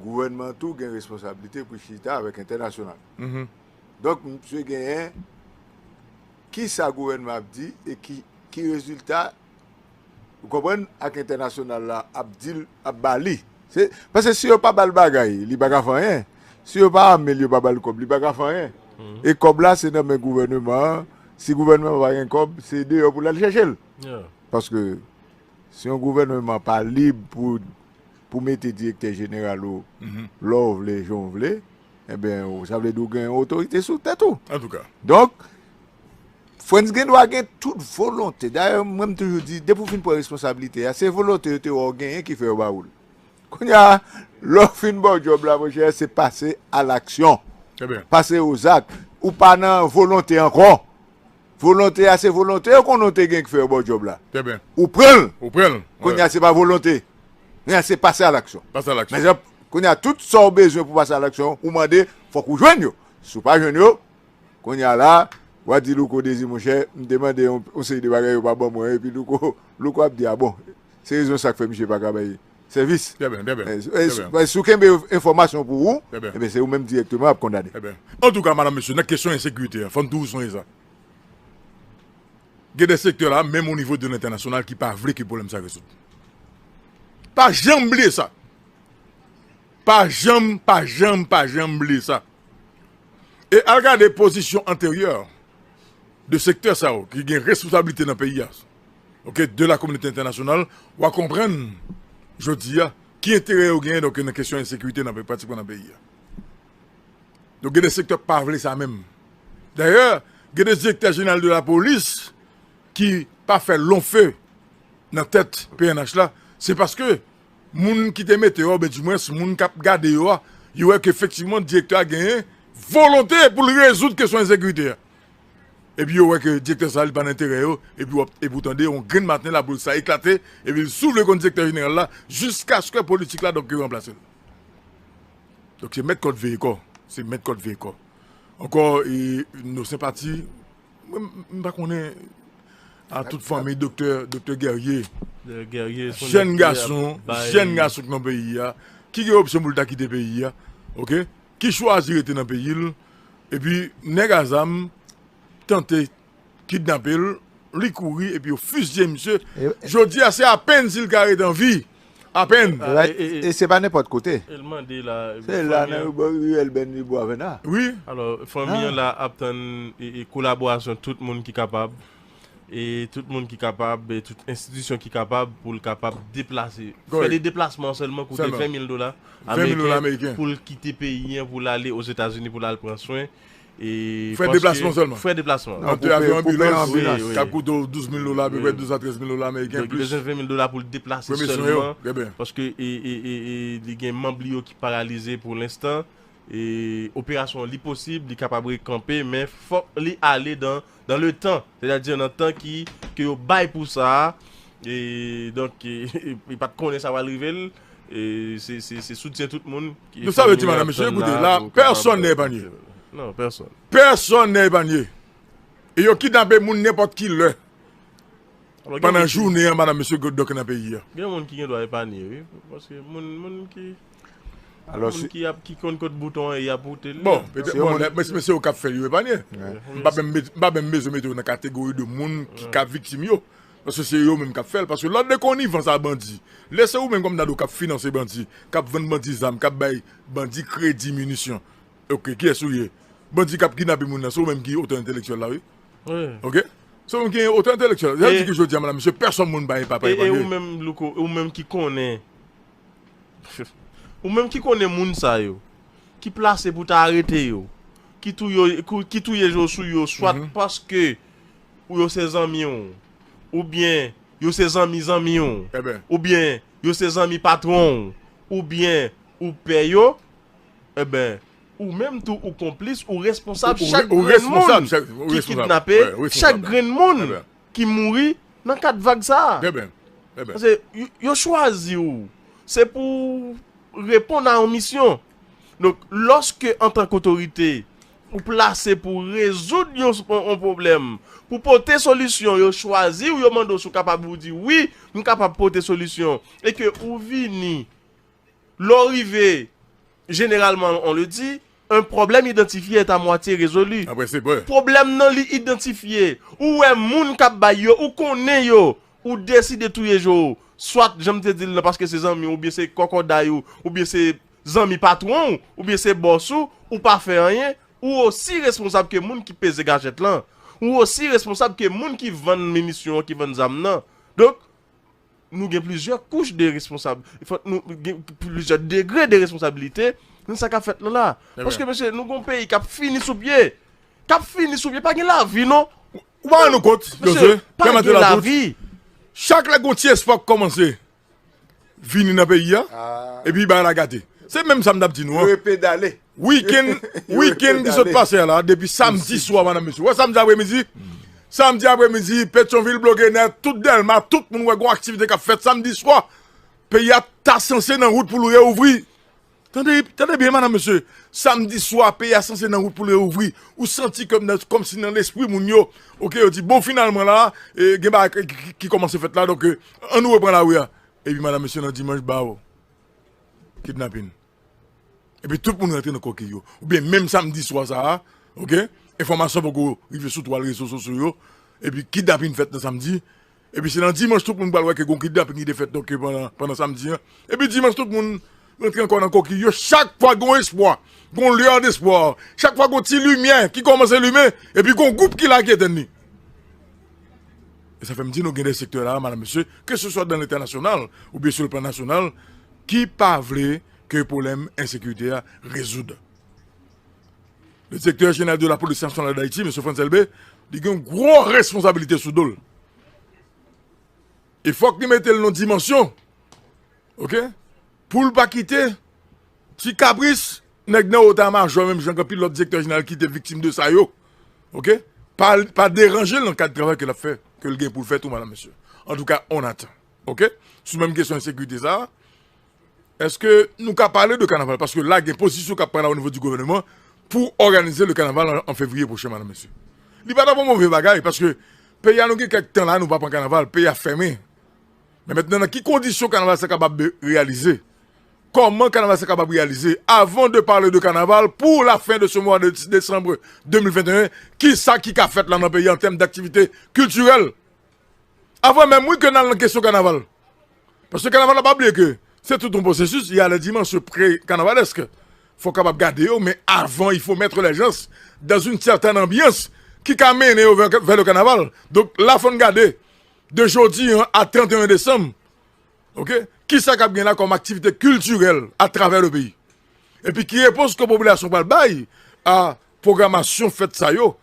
gouvènman an tou gen responsablite pou chita avèk entènasyonal. Donk, misye genyen kisa gouvènman ap di e ki, ki rezilta, ou konprann, ak entènasyonal la ap di l, ap ba li. Se, paske si yo pa ba l bagay, li pa ka fè anyen. Si yo pa ame l, yo pa ba l kòb, li pa ka fè anyen. E kòb la, se nan men gouvènman an. Si gouvènman an pa gen kòb, se deyò pou l al chèche l. Paske si yon gouvènman pa lib pou, pou mete direktè jeneral ou lè w vle, jan w vle, enben, ou, sa vle di ou gen yon otorite sou tèt ou. Antouka. Donk, Frantz gen dwa gen tout volonte. Dayè, mwen, m toujou di, depi w fin pran responsablite a, se volonte yo te wè w genyen ki fè yo ba ou l. Kounye a, lè w fin ba w djòb la, monchè, se pase a laksyon. Pase o zak. Ou pa nan volonte ankò. Volonte a se volonte ou konnen w te gen k fè yo ba w djòb la. Ou pran l. Kounye a se pa volonte. Kounye a se pase a laksyon. Pase a laksyon. Men jan, kounye a tout sa w bezwen pou pase a laksyon, ou mande, fòk ou jwenn yo. Si w pa jwenn yo, kounye a la, w a di Louko Dezi, monchè, m te mande yon, yon seri de bagay, yo pa ban mwen, epi Louko, Louko ap di, a bon, se rezon sa k fè misye pa ka bay sèvis. Trè byen, trè byen. Eh, eh, si w kenbe enfòmasyon pou ou, ebyen, se ou menm dirèkteman ap kondane. Trè byen. Antouka, madanm, mesye, nan kesyon ensekirite a, fò n toujou sonje sa. Gen de sektè la, menm o nivo de lentènasyonal, ki pa vle ke pwoblèm sa rezoud. Pa janm bliye sa. Pa janm, pa janm, pa janm bliye sa. E al gade pozisyon anteryè de sektè sa yo ki gen responsablite nan peyi a, oke, de la kominote entènasyonal, w a konprann jodi a ki enterè yo genyen, donk, nan kesyon ensekirite nan, pratikman nan peyi a. Donk, gen de sektè pa vle sa menm. Dayè, gen de direktè jeneral de lapolis ki pa fè lonfe nan tèt P N H la, se paske moun ki te mete yo, oubyen dimwens, moun k ap gade yo a, yo wè ke efektivman direktè a genyen volonte pou l rezoud kesyon ensekirite a. Epi yo wè ke direktè sa a, li pa nan enterè yo, epi w ap, epi w tande, yon grenn maten, lapolis la eklate, epi l soulve kont direktè jeneral la, jiskaske politik la, donk, yo ranplase l. Donk, se mèt kòd veye kò. Se mèt kòd veye kò. Ankò, e, nos senpati, mwen, m, m pa konnen a tout fanmi doktè, doktè Guerrier. Jèn gason, jèn gason ki nan peyi a, ki gen opsyon pou l ta kite peyi a, oke? Ki chwazi rete nan peyi l, epi nèg a zam tante kidnape l, li kouri, epi yo fizye misye. Jodi a, se apenn si l ka ret an vi. Apenn. E, e, e se pa nenpòt kote. E l mande la, se la, nan bò riyèl Bèn Libwa Vena. Wi. Alò, fanmi an la ap tann, e, e, kolaborasyon tout moun ki kapab. E tout moun ki kapab, e tout enstitisyon ki kapab pou l kapab deplase. Fè de deplasman sèlman koute ven mil dola ameriken pou l kite peyi an, pou l ale Ozetazini, pou l al pran swen. E frè deplasman sèlman. Frè deplasman. Ant avyon, anbilans, k ap koute w douz mil dola, apeprè douz a trèz mil dola ameriken plis. Donk, li bezwen ven mil dola pou l deplase sèlman. Paske, e, e, e, e, li gen manm li yo ki paralize pou lenstan. E operasyon an, li posib, li kapab rekanpe, men fòk li ale dan, dan le tan. Sètadi nan tan ki, ke yo bay pou sa a. E donk, e, e, li pa t konnen sa pral rive l. E se, se, se soutyen tout moun. Nou salye ti madanm, mesye, koute, la, pèsonn n'est épargné. Non, pèsonn. Pèsonn n'est épargné. E yo kidnape moun nenpòt ki lè. Pandan jounen an, madanm, mesye, Godok nan peyi a. Gen moun ki gen dwa epanye, wi. Paske moun, moun ki, moun ki ap, ki konn kot bouton an ye, y ap woute l. Bon, petèt, bon, mesye yo k ap fè l, yo epanye. M pa menm, m pa menm bezwen mete yo nan kategori de moun ki ka viktim yo. Paske se yo menm k ap fè l. Paske lòt de konivans a bandi. Lè se ou menm kòm Dado k ap finanse bandi, k ap vann bandi zam, k ap bay bandi kredi, minisyon. Oke, kiyès ou ye? Bandi k ap kidnape moun nan, se ou menm ki otè entelektyèl la, wi. Oke? Se ou menm ki otè entelektyèl. Sa vle di ke jodi a, madanm, mesye, pèsonn moun pa, pa epanye. E ou menm, Louko, ou menm ki konnen, ou menm ki konnen moun sa yo, ki plase pou ta arete yo, ki touye, ki touye yo sou yo, swat paske ou yo se zanmi w, oubyen yo se zanmi zanmi w, oubyen yo se zanmi patwon w, oubyen ou pè yo, enben, ou menm tou ou konplis, ou responsab chak grenn moun ki kidnape, chak grenn moun ki mouri nan kad vag sa a. Paske yo, yo chwazi w, se pou w reponn a yon misyon. Donk, lòske antanke otorite, ou plase pou rezoud yon, yon, yon pwoblèm, pou pote solisyon, yo chwazi w, yo mande w si w kapab, ou di, wi, m kapab pote solisyon, e ke ou vini, lè w rive, généralement, on le dit, un problème identifié est à moitié résolu. Pwoblèm nan li idantifye. Ou wè moun k ap bay yo, ou konnen yo, ou deside touye jo. Swat, jan m te di l lan, paske se zanmi w, oubyen se kòkòday ou, oubyen se zanmi patwon w, oubyen se bòs ou, ou pa fè anyen, ou osi responsab ke moun ki peze gajèt lan. Ou osi responsab ke moun ki vann minisyon an, ki vann zam nan. Donk, nou gen plizyè kouch de responsab, fòk nou gen plizyè degre de responsablite nan sa k ap fèt lan la. Paske, mesye, nou gon peyi k ap fini sou pye. K ap fini sou pye, pa gen lavi, non. Ou pa rann ou kont, Jozye, pa gen lavi. Chak lè gon ti espwa k kòmanse vini nan peyi a, epi bagay la gate. Se menm sa m t ap di nou an. Repedale. Wikenn, wikenn ki sot pase a la, depi samdi swa, madanm, mesye. Wè, samdi apremidi, Samdi apremidi, Petyonvil bloke nèt, tout Dèlma, tout moun wè gon aktivite k ap fèt samdi swa. Peyi a ta sanse nan wout pou l reouvri. Tande, tande byen, madanm, mesye. Samdi swa, peyi a sanse nan wout pou l reouvri. Ou santi ke nan, kòmsi nan lespri moun yo, oke, yo di, bon, finalman la, e, gen bagay ki, ki, ki kòmanse fèt la, donk, e, ann nou repran lari a. Epi, madanm, mesye, nan dimanch, bawo. Kidnapin. Epi tout moun rantre nan kokiy yo. Oubyen menm samdi swa sa a, oke? Enfòmasyon poko rive sou twal rezo sosyo yo. Epi kidnapin fèt nan samdi. Epi se nan dimanch tout moun pral wè ke gon kidnapin ki te fèt, donk, pandan, pandan samdi an. Epi dimanch tout moun rantre ankò nan kokiy yo. Chak fwa gon espwa, gon lueur d'espoir, chak fwa gon ti limyè ki kòmanse limen, epi gon gwoup ki la ki etenn li. E sa fè m di nou gen de sektè la, madanm, mesye, ke se swa dan lentènasyonal oubyen sou le plan nasyonal, ki pa vle ke pwoblèm ensekirite a rezoud. Le directeur général de la Police nationale d'Haïti, mesye Frantz Elbé, li gen gwo responsabilite sou do l. E fòk li mete l nan dimansyon, oke? Pou l pa kite ti kapris nèg nan eta majò, menm jan k anpil lòt direktè jeneral ki te viktim de sa yo, oke? Pa, pa deranje l nan kad travay ke l ap fè, ke l gen pou l fè tou, madanm, mesye. Antouka, on attend. Oke? Sou menm kesyon ensekirite sa a, èske nou ka pale de kanaval? Paske la, gen pozisyon k ap pran la o nivo di gouvènman pou òganize le kanaval an, an fevriye pwochen, madanm, mesye. Li pa ta pou move bagay, paske peyi a, nou gen kèk tan la, nou pa pran kanaval, peyi a fèmen. Men mentnan, nan ki kondisyon kanaval sa kapab reyalize? Kòman kanaval sa kapab reyalize? Avant de parler de carnaval, pour la fin de ce mois de décembre deux mille vingt et un, kisa ki ka fèt la nan peyi an tèm d'aktivite kiltirèl? Avan menm, wi, ke n al nan kesyon kanaval. Paske kanaval la, pa bliye ke se tout yon pwosesis, il y a les dimensions pré-carnavalesques. Fò kapab gade yo, men avan, il faut mettre les gens dans une certaine ambiance ki ka mennen yo vers, vers le carnaval. Donk, la, fò n gade de jodi an a trant et un desanm, oke, kisa k ap gen la kòm aktivite kiltirèl atravè le peyi. Epi ki repons ke popilasyon pral bay a pwogramasyon fèt sa yo,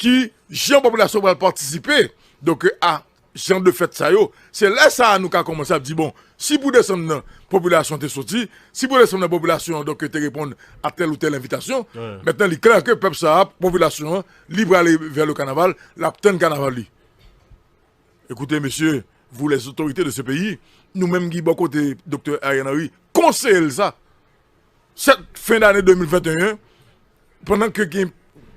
ki jan popilasyon pral patisipe, donk, a jan de fèt sa yo. Se lè sa a nou ka kòmanse ap di, bon, si pou desanm nan, popilasyon te soti, si pou desanm nan, popilasyon an, donk, te reponn a tèl ou tèl envitasyon, mentnan, li klè ke pèp sa a, popilasyon an, li prale vè le kanaval, l ap tann kanaval li. Écoutez, messieurs, vous les autorités de ce pays, nou menm ki bò kote Doktè Ariel Henry, konseye l sa. Cette fin d'année deux mille vingt et un, pandan ke gen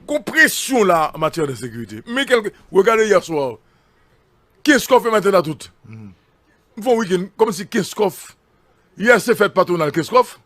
gon presyon la an matyè de sekirite. Men kèlke, regade yè swa, Kenskòf e maten la tout. M fè yon wikenn, kòmsi Kenskòf, yè se fèt patwonal Kenskòf.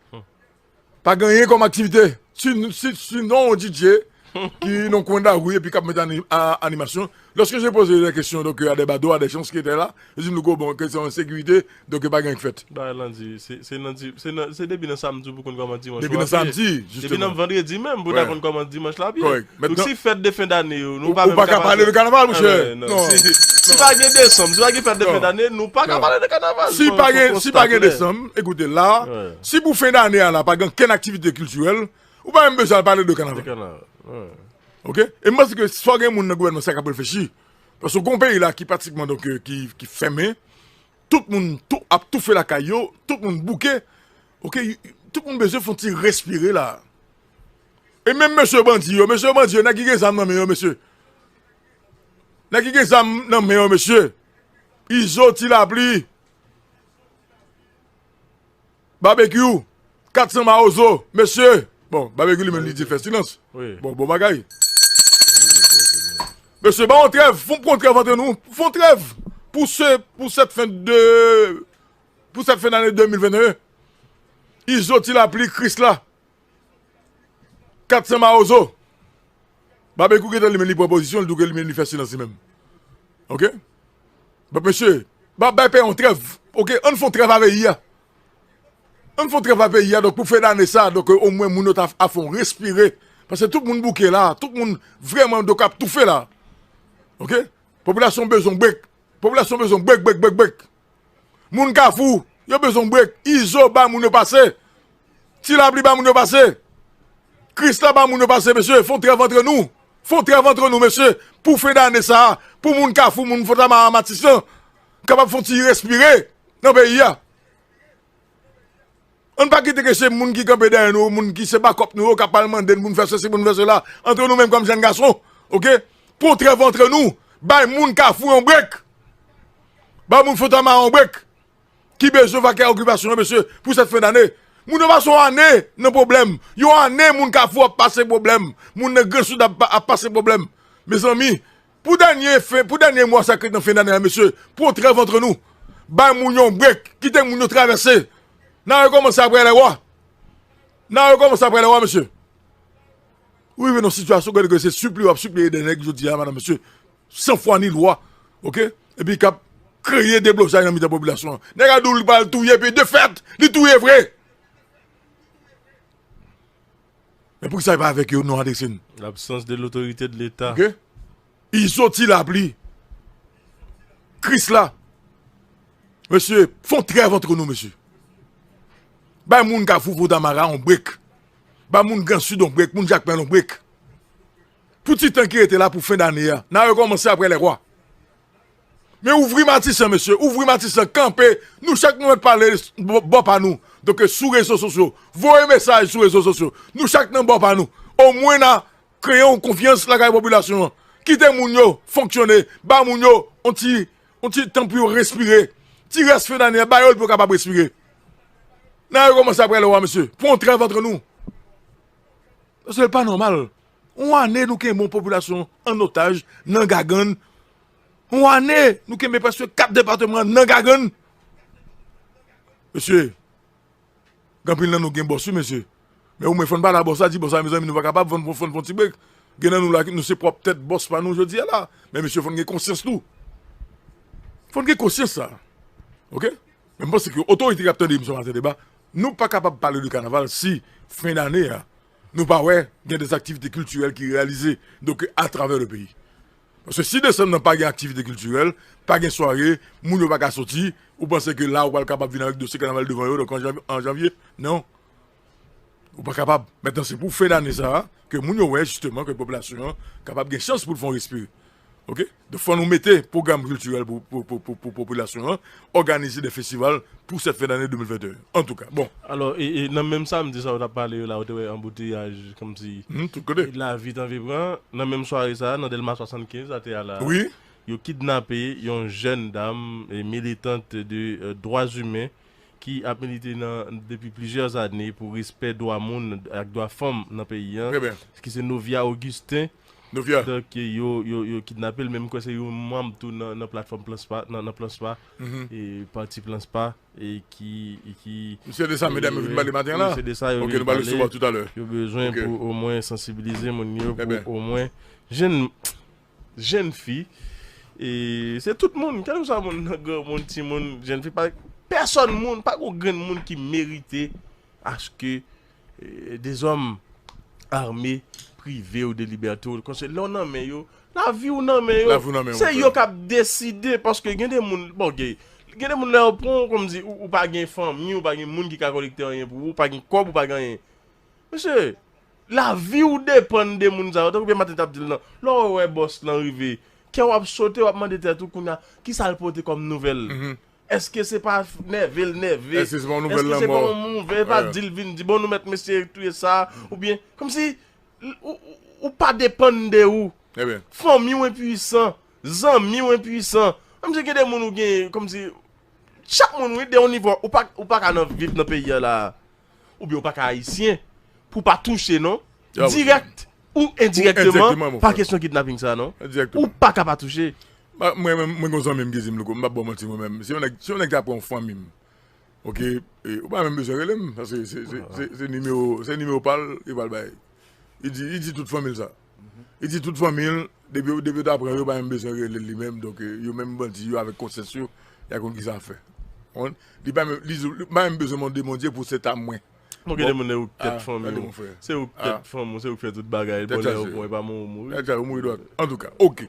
Pa gen anyen kòm aktivite. Si, si, sinon yon D J ki nan kwen lari epi k ap mete ani-, a, animasyon. Lorsque j'ai posé des questions, donc, à des badauds, à des gens qui étaient là, yo di m, Louko, bon, kesyon ensekirite, donk, pa gen anyen k fèt. Bagay lan di, se, se nan di, se nan, se depi nan samdi pou konn kòman dimanch yo ap ye. Depi nan samdi, jisteman. Depi nan vandredi menm, pou ta konn kòman dimanch la ap ye. Kòrèk. Donk, si fèt de fen dane yo, nou pa menm ka pale de kanaval, monchè. Non. Si, si pa gen desanm, si pa gen fèt de fen dane, nou pa ka pale de kanaval. Si pa gen, si pa gen desanm, ekoute, la, si pou fen dane a la, pa gen okenn aktivite kiltirèl, ou pa menm bezwen al pale de kanaval. De kanaval, wi. Oke? E m panse ke fò gen moun nan gouvènman sa k ap reflechi. Paske gon peyi la ki pratikman, donk, euh, ki, ki fèmen, tout moun tou, ap toufe lakay yo, tout moun bouke. Oke? Tout moun bezwen fè yon ti respire la. E menm mesye bandi yo, mesye bandi yo, nèg ki gen zam nan men yo, mesye. Nèg ki gen zam nan men yo, mesye. Izo, Ti Lapli. Babekyou, kat san Mawozo, mesye. Bon, Babekyou li menm li di fè silans. Wi. Bon, bon bagay. Mesye, ba yon trèv, fon, fon trèv antre nou, fon trèv pou se, pou sèt fen de, pou sèt fen dane de mil venn e en. Izo, Ti Lapli, Krisla. Kat san Mawozo. Babekyou gentan li menm li pran pozisyon, li di ke li menm li fè silans li menm. Oke? Bon, mesye, ba, bay peyi yon trèv. Oke? Ann fè yon trèv a peyi a. Ann fè yon trèv a peyi a, donk, pou fen dane sa, donk, omwen moun yo ta, a fè yon respire. Paske tout moun bouke la, tout moun vrèman, donk, ap toufe la. Oke? Popilasyon bezwen brek. Popilasyon bezwen brek, brek, brek, brek. Moun Kafou, yo bezwen brek. Izo, ba moun yo pase. Ti Lapli, ba moun yo pase. Krisla, ba moun yo pase, mesye. Fon trèv antre nou. Fon trèv antre nou, mesye. Pou fen dane sa a, pou moun Kafou, moun Fontamara, Matisan, kapab fon ti respire nan peyi a. Ann pa kite ke se moun ki kanpe dèyè nou, moun ki se bakòp nou yo, k ap al mande n pou n fè sesi, pou n fè sela. Antre nou menm kòm jèn gason, oke? Pran trèv antre nou. Bay moun Kafou yon brek. Bay moun Fontamara yon brek. Ki bezwen vakè okipasyon an, mesye, pou sèt fen dane. Moun yo pase yon ane nan pwoblèm. Yon ane moun Kafou ap pase pwoblèm. Moun nan Gran Sid ap, ap pase pwoblèm. Mezanmi, pou dènye fen, pou dènye mwa sa k ret nan fen dane a, mesye, pran trèv antre nou. Bay moun yon brek. Kite moun yo travèse. N a rekòmanse apre lè wa. N a rekòmanse apre lè wa, mesye. Ou rive nan sitiyasyon kote ke se sipliye w ap sipliye de nèg jodi a, madanm, mesye, san fwa ni lwa, oke? Epi k ap kreye deblozay nan mitan popilasyon an. Nèg la di w li pral touye, epi de fèt, li touye vre. Men poukisa e pa avèk yo nou adrese n? L'absence de l'autorité de l'État. Oke? Izo ti lapli. Krisla. Mesye, fè yon trèv antre nou, mesye. Bay moun Kafou Fontamara yon brek. Bay moun Gran Sid yon brek, moun Jakmèl yon brek. Pou ti tan ki rete la pou fen dane a, n a rekòmanse apre lè wa. Men ouvri Matisan, mesye, ouvri Matisan, kanpe. Nou chak nou mèt pale bò, bò pa nou. Donk, sou rezo sosyo, voye mesaj sou rezo sosyo. Nou chak nan bò pa nou. Omwen n a kreye yon konfyans lakay popilasyon an. Kite moun yo fonksyone, ba moun yo yon ti, yon ti tan pou yo respire. Ti rès fen dane a, ba yo l pou yo kapab respire. N a rekòmanse apre lè wa, mesye. Pran yon trèv antre nou. Paske l pa nòmal. Yon ane nou kenbe yon popilasyon an otaj nan gagann. Yon ane nou kenbe prèske kat depatman nan gagann. Mesye, gen anpil nan nou gen bòs, wi, mesye. Men omwen fò n pale a bòs la, di bòs la, mezanmi, nou pa kapab, fò n, fò n, fò n ti brek. Gen nan nou la, nou se pwòp tèt bòs pa nou jodi a la. Men mesye, fò n gen konsyans tou. Fò n gen konsyans sa. Oke? Men m panse ke otorite k ap tande emisyon Maten Deba, nou pa kapab pale de kanaval si fen dane a, nou pa wè gen de aktivite kiltirèl ki reyalize, donk, atravè le peyi. Paske si desanm nan pa gen aktivite kiltirèl, pa gen sware, moun yo pa ka soti, ou panse ke la ou pral kapab vin avèk dosye kanaval devan yo, donk an janvye, an janvye? Non. Ou pa kapab. Mentnan, se pou fen dane sa a, ke moun yo wè, jisteman, ke popilasyon an kapab gen chans pou l fè yon respire. Oke? Donk, fò nou mete pwogram kiltirèl pou, pou, pou, pou, pou popilasyon an, òganize de festival pou sèt fen dane de mil venteyen. Antouka, bon. Alò, e, e nan menm samdi sa ou t ap pale yo la, ou te wè anbouteyaj, kòmsi Mhm, tout kote. Lavi t anvi pran. Nan menm sware sa a, nan Dèlma swasannkenz, atè a la, Wi. yo kidnape yon jèn dam, e, militante de, euh, droits humains, ki ap milite nan, depi plizyè ane pou respè dwa moun ak dwa fanm nan peyi an, Trè byen. Ki se Novia Augustin. Novia. Donk, yo, yo, yo kidnape l, men m kwè se yon manm tou nan, nan platfòm Plan Spa, nan, nan Plan Spa, Mhm. e pati Plan Spa, e ki, e ki Misye de sa, medam yo vin pale maten an la? Wi, se de sa yo vin pale. Ok, nou pral resevwa toutalè. Yo bezwen Ok. pou omwen sansibilize moun yo, Trè byen. pou omwen jèn, jèn fi, e se tout moun, kèlkeswa moun, granmoun, timoun, jèn fi, pa, pèsòn moun, pa gen grenn moun ki merite aske, e, dezòm ame prive w de libète w. Konsa, lè w nan men yo, lavi w nan men yo. Lavi w nan men yo, Se frè. yo k ap deside, paske gen de moun, bon, gen, gen de moun lè yo pran w kòmsi ou, ou pa gen fanmi, ou pa gen moun ki ka kolekte anyen pou ou, ou pa gen kòb, ou pa gen anyen. Mesye, lavi w depann de moun sa yo. Tankou Pè Maten t ap di l nan, lè w wè bòs lan rive, kè w ap sote, w ap mande tèt ou kounye a, kisa l pote kòm nouvèl? Mhm. Èske se pa nève l nève? Èske se pa yon nouvèl Èske se pa lanmò? yon nouvèl, pa Wè. di l vin di, bon, nou mèt mesye touye sa, oubyen, kòmsi, ou, ou, ou pa depann de ou. Ebyen. Fanmi w enpwisan, zanmi w enpwisan. Menm si gen de moun ou gen, kòmsi, chak moun, wi, de yon nivo, ou pa, ou pa ka nan viv nan peyi a la, oubyen ou pa ka ayisyen, pou pa touche, non? Ya, wi. Dirèk ou endirèkteman, Endirèkteman, mon pa frè. kesyon kidnaping sa, non? Endirèkteman. Ou pa ka pa touche. Ba, mwen menm, mwen gon zanmi m ki di m, Louko, m p ap ba w manti, mwen menm. Si yon nèg, si yon nèg ta pran yon fanmi m, oke, e, ou pa menm bezwen rele m, paske se, se, se, se nimewo, se nimewo pa l, li pral bay. Li di, li di tout fanmi l sa. Li di tout fanmi l, depi, depi yo ta pran yo, yo pa menm bezwen rele l li menm, donk, e, yo menm bandi yo avèk konsyans yo, y a konn kisa y ap fè. Konprann? Li pa menm, li di, li pa menm bezwen mande Bondye pou se ta mwen. Bon, gen de Bon. moun, se ou k tèt Ah, fanmi gade w. mon frè. Se ou k Ah. tèt fanmi w, se ou k fè tout bagay. Tèt Bon, lè yo chaje. pran, e pa mwen ou mouri. Tèt chaje, ou mouri dwat. Antouka, oke.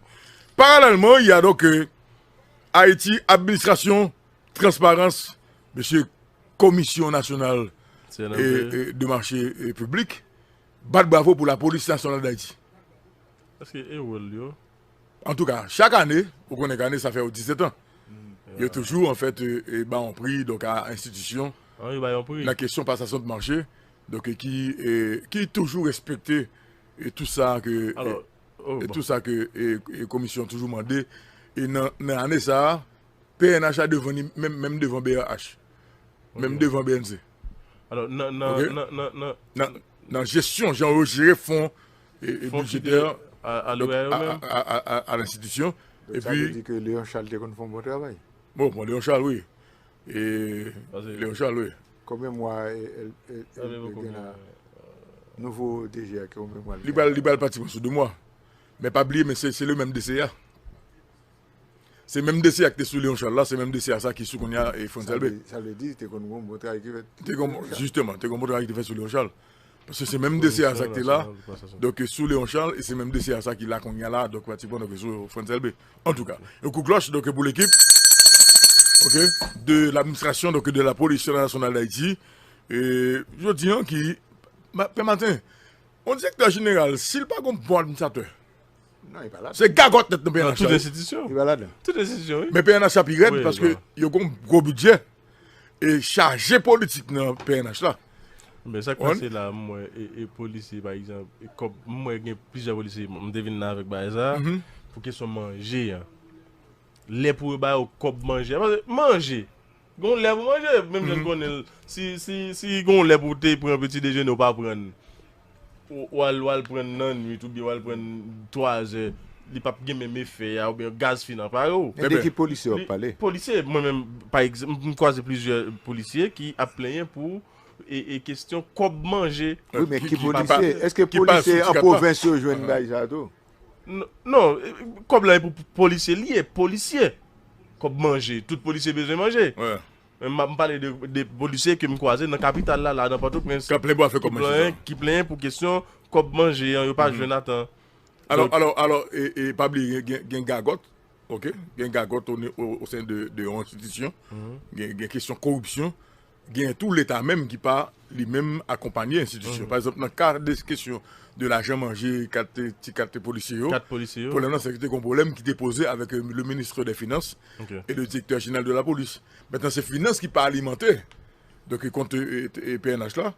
Paralèlman, y a donc, euh, Haïti, administration, transparence, mesye, Komisyon Nasyonal, Se nan e, peyi. e, de Mache, e, Piblik, bat bravo pou Lapolis Nasyonal d Ayiti. Èske e wòl yo? Antouka, chak ane, ou konnen k ane, sa fè yo disèt an. Yo toujou, an fèt, e, e, ba yon pri, donk, a enstitisyon An, yo ba yon pri. nan kesyon pasasyon de mache, donk, e, ki, e, ki toujou respekte, e, tout sa ke, e, Alò, E tou sa ke e, e komisyon toujou mande. E nan, nan ane sa a, P N H la devan ni, menm, menm devan B R H. Menm devan B N C. Alò, nan, nan, nan, nan, nan, nan, nan jesyon, jan yo jere fon e, e bidjetè a, a, a, a, a, a, a lenstitisyon. Epi, sa vle di ke Léon Charles te konn fè yon bon travay. Bon, bon, Léon Charles, wi. E, Léon Charles, wi. Konbyen mwa e, e, e, e, e gen la? Nouvo D G a, konbyen mwa? Li pral, li pral pratikman sou de mwa. Men pa bliye, men se, se le menm D C A. Se menm D C A ki te sou Léon Charles la, se menm D C A sa ki sou kounye a e Frantz Elbé. Sa vle di, te konn gon bon travay ki fèt. Te gon, jisteman, te gon bon travay ki te fèt sou Léon Charles. Paske se menm D C A sa ki te la, donk sou Léon Charles, e se menm D C A sa ki la kounye a la, donk pratikman donk sou Frantz Elbé. Antouka, yon kou klòch donk pou lekip ok, de ladministrasyon donk de la Polis Nasyonal d Ayiti. E jodi an ki, pè maten, yon direktè jeneral, si l pa gon bon administratè, Se gagòt nèt nan P N H la. Tout enstitisyon. Li pa ladan. Tout enstitisyon, wi. Men P N H la pi rèd paske yo gen yon gwo bidjè e chaje politik nan P N H la. Men sa k pase la, m wè e, e polisye, pa egzanp, e kòb, m wè gen plizyè polisye, m te vin la avèk bagay sa, pou kesyon manje an. Lè pou yo ba yo kòb manje an, paske manje, Gon lè pou manje, menm jan n konnen l. Si, si, si gon lè pou w te pran peti dejene, w pa pran l. W al, w al pran l nan nwit oubyen w al pran l twazè, li p ap gen menm efè a, oubyen gaz fin apare w. Men de ki polisye w ap pale? Polisye, mwen menm, pa egzanp, m kwaze plizyè polisye ki ap plenyen pou e, e kesyon kòb manje. Wi, men ki polisye? Èske polisye an pwovens yo jwenn bagay sa tou? Non, kòb la e pou polisye li ye, polisye. Kòb manje, tout polisye bezwen manje. Men m ap pale de, de polisye ke m kwaze nan kapital la, la nan Pòtoprens. K ap plenyen pou afè kòb manje. Ki plenyen pou kesyon kòb manje an, yo pa jwenn atan. Alò, alò, alò, e, e pa bliye gen, gen, gen gagòt, ok? Gen gagòt o, o, o sen de, de yon enstitisyon. Gen, gen kesyon koripsyon. Gen tou Leta menm ki pa li menm akonpanye enstitisyon. Pa egzanp, nan ka de kesyon de lajan manje, kat, ti kat polisye yo, pwoblèm nan se te gon pwoblèm ki te poze avèk le ministre des Finances et le directeur général de la police. Mentnan, se finans ki pa alimante donk kont e, e, e P N H la,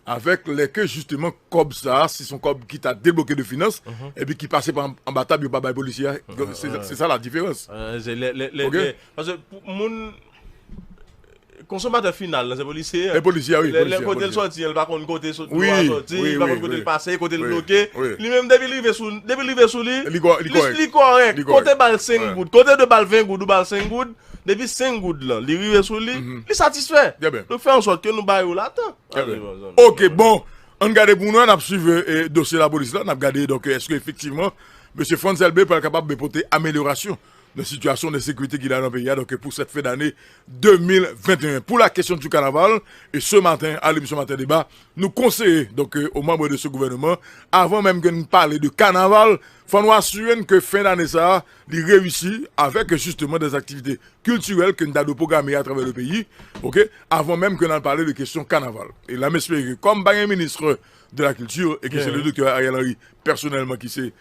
avèk lè ke jisteman kòb sa a, si se yon kòb ki ta debloke de finans, epi ki pase pa anba tab, yo pa bay polisye a. Se, se sa la diferans. Paske pou moun, konsomatè final lan, se polisye a. E polisye a, wi. Lè, lè kote l sòti an, li pa konn kote sòti, li pa konn kote l pase, kote l bloke. Li menm, depi l rive sou, depi l rive sou li, li kòrèk. Kote ba l senk goud, kote de ba l ven goud, ou ba l senk goud, depi senk goud lan, li rive sou li, li satisfè. Donk, fè an sòt ke nou ba yo l atan. Ok, bon. Ann gade pou nou, n ap swiv e, dosye lapolis la, n ap gade donk èske efektivman mesye Frantz Elbé pral kapab pote amelyorasyon nan sitiyasyon de sekirite ki la nan peyi a, donk pou sèt fen dane de mil venteyen. Pou la kesyon di kanaval, e ce matin, à l'émission Matin Débat, nou konseye donk o manm de ce gouvernement, avan menm ke n pale de kanaval, fò nou asire n ke fen dane sa a, li reyisi avèk jisteman de aktivite kiltirèl ke n ta dwe pwograme atravè le peyi, ok, avan menm ke n al pale de kesyon kanaval. E la m espere ke kòm pa gen ministre de la culture e ke se le doktè Ariel Henry pèsonèlman ki se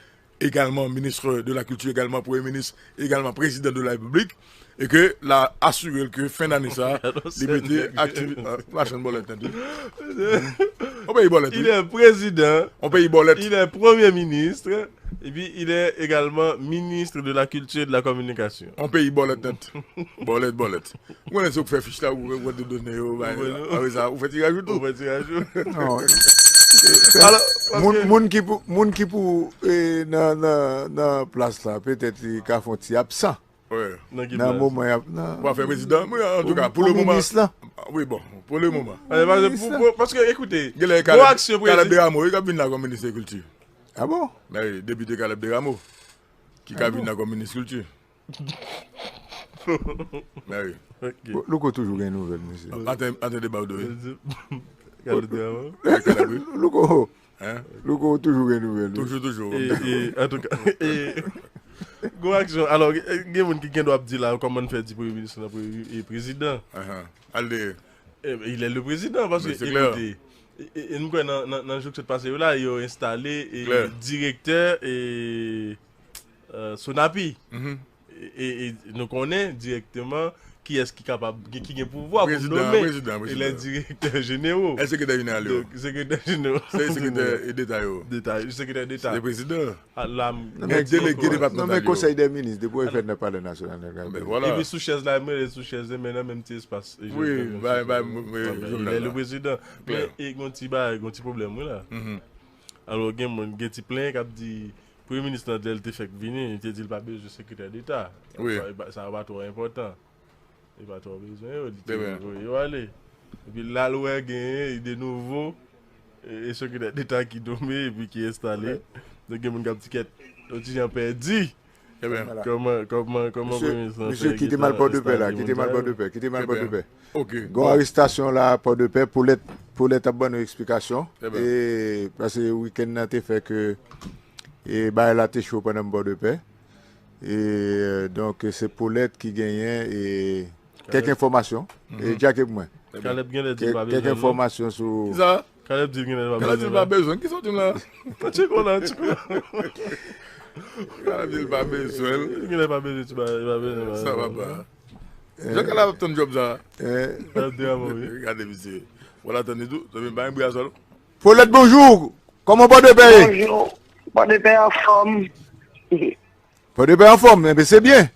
egalman ministre de la culture, egalman premye minis, egalman prezidan de la repiblik, e ke l a asire l ke fen dane sa a, li mete aktivi-, machann bòlèt tande. On peyi bòlèt, wi. Il est président. On peyi bòlèt. Il est premier ministre. Et puis, il est également ministre de la culture et de la communication. On peyi bòlèt nèt. Bòlèt, bòlèt. Ou konnen se ou k fè fich la, ou wè de done yo, ba, apre sa, ou fè tiraj ou tou. Ou fè tiraj ou. Non. Alò, moun, moun ki pou, moun ki pou e, nan, nan, nan plas la, petèt li ka fè yon ti absan. Nan moman y ap nan. Pou fè prezidan, wi, antouka, pou le moman. Wi, bon, pou le moman. Paske, ekoute, gwo aksyon prezidan. Kalèb Desrameaux, wi, k ap vin la kòm minis kilti. A bon? Depite Kalèb Desrameaux, ki ka vin la kòm minis kilti. Mèri. Louko toujou gen nouvèl, mesye. Anten, anten de ba w do. Louko, Louko toujou gen nouvèl. Toujou, toujou. Antouka, gwo aksyon. Alò, gen moun ki gen dwa ap di la, kòman n fè di premye minis la, premye prezidan? Al de. Il est le président, paske, ekoute, e, e, nou kwè nan, nan, nan jou k sot pase yo la, yo enstale e, direktè e, Sonapi. E, e, e nou konnen dirèkteman kiyès ki kapab, ki, ki gen pouvwa pou nonmen e lè direktè jenero. Èske sekretè jeneral yo? Sekretè jeneral. Se sekretè deta yo? Deta, sekretè deta. Se prezidan. Gen delege depatmantal yo. Nonmen konsèy dè minis, depi w fèt nan palè nasyonal nan. Epi sou chèz la, mwen rete sou chèz, men nan menm ti espas. Wi, bay, bay, lè le prezidan. Men e gon ti bagay, gon ti pwoblèm, wi la. Alò, gen moun, gen ti plenyen k ap di, premye minis lan, lè l te fèk vini, li te di l pa bezwen sekretè deta. Sa, sa pa twò enpòtan. Li pa twò bezwen yo, li te voye yo ale. Epi la l wè genyen de nouvo e, e sekretè deta ki nonmen epi ki enstale. Donk gen moun k ap di kèt, yon ti jan pèdi. Kòman, kòman, kòman premye minis lan fè kite m al Pòdepè la, kite m al Pòdepè, kite m al Pòdepè. Gon arestasyon la Pòdepè, Polèt, Polèt ap ban nou eksplikasyon. E, paske wikenn nan te fè ke e bagay la te cho pandan m Pòdepè. E, donk, se Polèt ki genyen e, kèk enfòmasyon. E, Dyak e mwen. Kalèb genlè di l pa bezwen l, non? Kèk enfòmasyon sou. Kisa? Kalèb di l genlè pa bezwen l. Kalèb di l pa bezwen l. Kisa w di m la? Tcheko la, tcheko la. Kalèb di l pa bezwen l. Genlè pa bezwen ti bagay, pa bezwen l. Sa va pa. Jan Kalèb ap tann djòb sa. Kalèb di a bon, wi. Gade misye. Wala, tann li tou. Tann pa gen briyasòl. Polèt, bonjou. Kòman Pòdepè ye? Bonjou. Pòdepè anfòm. Pòdepè anfòm, enben se byen.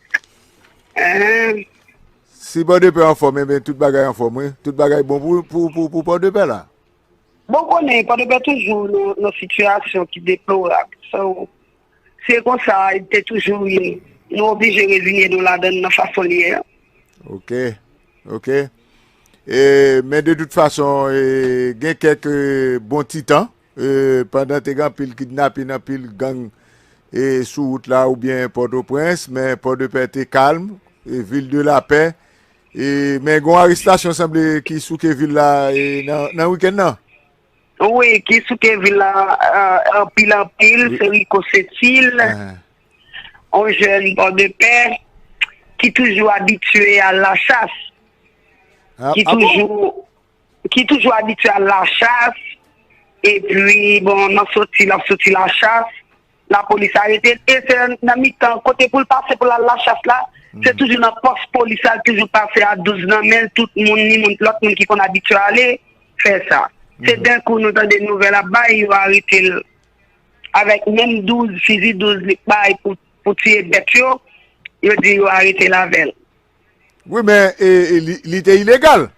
Si Pòdepè anfòm, enben tout bagay anfòm, wi. Tout bagay bon pou, pou, pou, pou Pòdepè la. Bon, konnen, Pòdepè toujou nan, nan sitiyasyon ki deplorab. So, se konsa, li te toujou ye. Nou oblije reziye nou ladan l nan fason li ye a. Ok, ok. E, men de tout fason, e, gen kèk, e, bon ti tan, e, pandan te gen anpil kidnapin, anpil gang, e, sou wout la oubyen Pòtoprens, men Pòdepè te kalm, e, vil de lapè. E, men gon arestasyon sanble ki souke vil la, e, nan, nan wikenn nan. Wi, ki souke vil la, e, anpil, anpil, se Rico Setil, yon jèn Pòdepè ki toujou abitye a lachas, ki toujou, ki toujou abitye a lachas, epi, bon, nan soti, l ap soti lachas, lapolis arete l, e se nan mitan, kote pou l pase pou l al lachas la, se toujou nan pòs polis la, l toujou pase a douz nan men l, tout moun, ni moun, lòt moun ki konn abitye ale, fè sa. Se denkou nou tande nouvèl ap bay, yo arete l avèk menm douz, fizi douz li bay pou, pou tiye bèt yo, yo di yo arete l avè l. Wi, men, e, e, li, li te ilegal.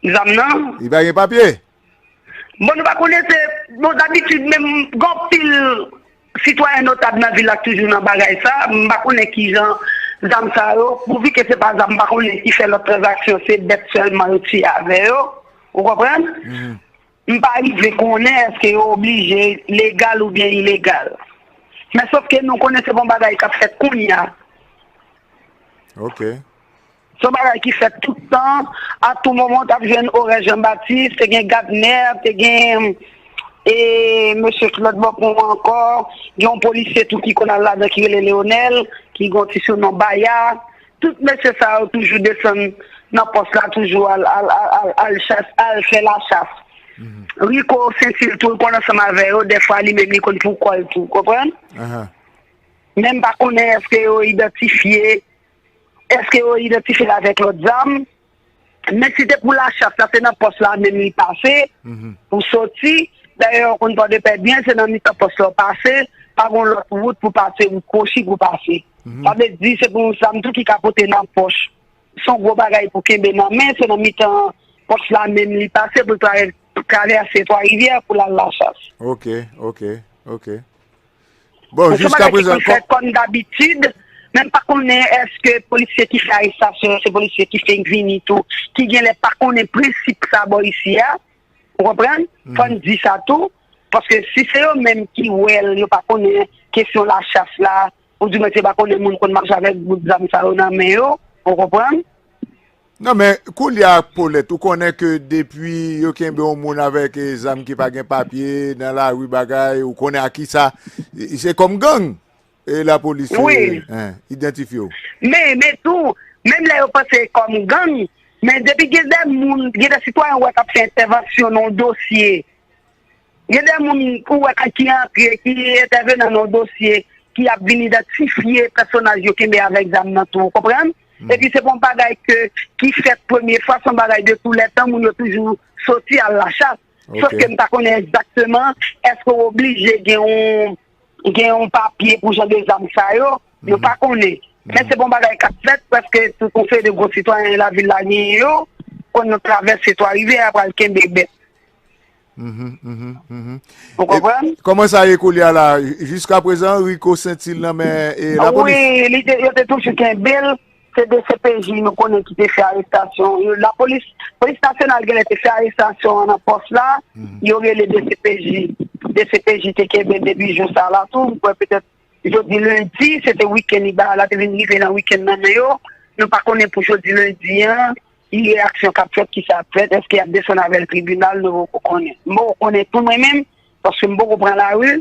Zam nan? Li pa gen papye. Bon, nou pa konnen se, bon, dabitid, menm, gen anpil sitwayen notab nan vil la k toujou nan bagay sa. M pa konnen kijan zam sa yo, pouvi ke se pa zam, m pa konnen ki fè lòt tranzaksyon, se bèt sèlman yo tiye avè yo. Ou konprann? M pa rive konnen èske yo oblije legal oubyen ilegal. Men sòf ke nou konnen se pa yon bagay k ap fèt kounye a. Ok. Se yon bagay ki fèt tout tan. A tou moman, w t ap jwenn Orè Jan Batis, te gen Gadnè, te gen, e, mesye ki lòt bò pon an ankò. Gen yon polisye tou ki konn al ladan ki rele Leonèl, ki gen yon ti sinon Baya. Tout mesye sa yo toujou desann nan pòs la, toujou al, al, al, al, al chas, al fè lachas. Rico Sentil tou, l konn ansanm avè yo, dèfwa li menm li konn pou kò l tou, konprann? Men m pa konnen èske yo idantifye, èske yo idantifye l avèk lòt zam. Men si te pou lachas la, se nan pòs la menm li pase pou soti. Dayè, ou konn Pòdepè byen, se nan mitan pòs la w pase, pa gon lòt wout pou pase, wout kwochi pou pase. Sa vle di, se pou yon zam tou ki ka pote nan pòch. Se yon gwo bagay pou kenbe nan men, se nan mitan pòs la menm li pase pou l travè-, travèse Twa Rivyè pou l al lachas. Ok, ok, ok. Bon, se yon bagay ki konn fèt kòm dabitid, men m pa konnen èske polisye ki fè arestasyon an, se polisye ki fenk vini tou, ki genlè pa konnen prensip sa bò isi a. Ou konprann? Fò n di sa tou, paske si se yo menm ki wè l, yo pa konnen kesyon lachas la, oudimwen se pa konnen moun konn mache avèk bout zam sa yo nan men yo, ou konprann? Non, men koulye a, Polèt, ou konnen ke depi yo kenbe yon moun avèk, e, zam ki pa gen papye nan lari, bagay, ou konnen a kisa, e, se kòm gang, e, lapolis, e, idantifye w. Men, men tou, menm lè yo panse kòm gang, men depi gen de moun, gen de sitwayen ou wè k ap fè entèvansyon nan yon dosye, gen de moun ou wè k, ki antre, ki entèvenan nan yon dosye, ki ap vin idantifye pèsonaj yo kenbe avèk zam nan tou, ou konprann? Epi se pa yon bagay ke, ki fèt premye fwa, se yon bagay de tou lè tan, moun yo toujou soti al lachas. Sòf ke m pa konnen egzakteman, èske w oblije gen yon, gen yon papye pou jan de zam sa yo, nou pa konnen. Men se pa yon bagay k ap fèt, prèske tout yon seri de gwo sitwayen lavil la genyen yo, konn nou travèse Twa Rivyè a pral kenbe bèt. Ou konprann? Kòman sa ye koulye a la? Jiskaprezan, Rico Saintil nan men e lapolis? Wi, li te, yo te toujou kenbe l. Se D C P J nou konnen ki te fè arestasyon. Yo, lapolis, Polis Nasyonal genlè te fè arestasyon an nan pòs la. Yo rele D C P J. D C P J te kenbe l depi jou sa la tou. M kwè petèt jodi lendi, se te wikenn li ba la, te vin rive nan wikenn nan men yo. Nou pa konnen pou jodi lendi an, ki reyaksyon k ap fèt, ki sa ap fèt, èske y ap desann avè l tribinal, nou poko konnen. M poko konnen tou mwen menm, paske m poko pran lari,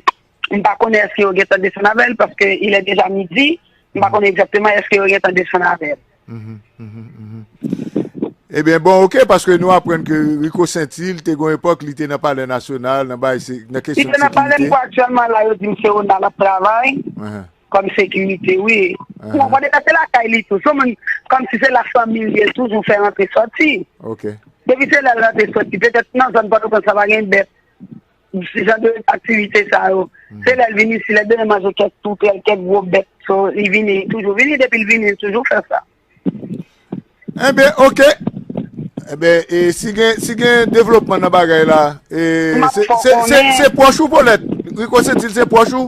m pa konnen èske yo gentan desann avè l, paske il est déjà midi, m pa konnen egzakteman èske yo gentan desann avè l. Ebyen, bon, oke, paske nou aprann ke Rico Saintil te gon epòk, li te nan Palè Nasyonal, nan bay, nan kesyon de sekirite. Li te nan palè, m kwè aktyèlman la, yo di m se Ronald ap travay kòm sekirite, wi. Ou konprann, e pa se lakay li tou. Se yon moun, kòmsi se la fanmi l ye, toujou fè rantre sòti. Depi se lè l rantre sòti, petèt nan zòn Pòtoprens la pa gen bèt, jan de aktivite sa yo. Se lè l vini isi, lè l bezwen manje kèk toutèl, kèk gwo bèt, so, li vini, li toujou vini, depi l vini, li toujou fè sa. Enben, oke. Enben, e si gen, si gen devlopman nan bagay la, e se, se, se, se pwòch ou, Paulette? Rico Saintil se pwòch ou?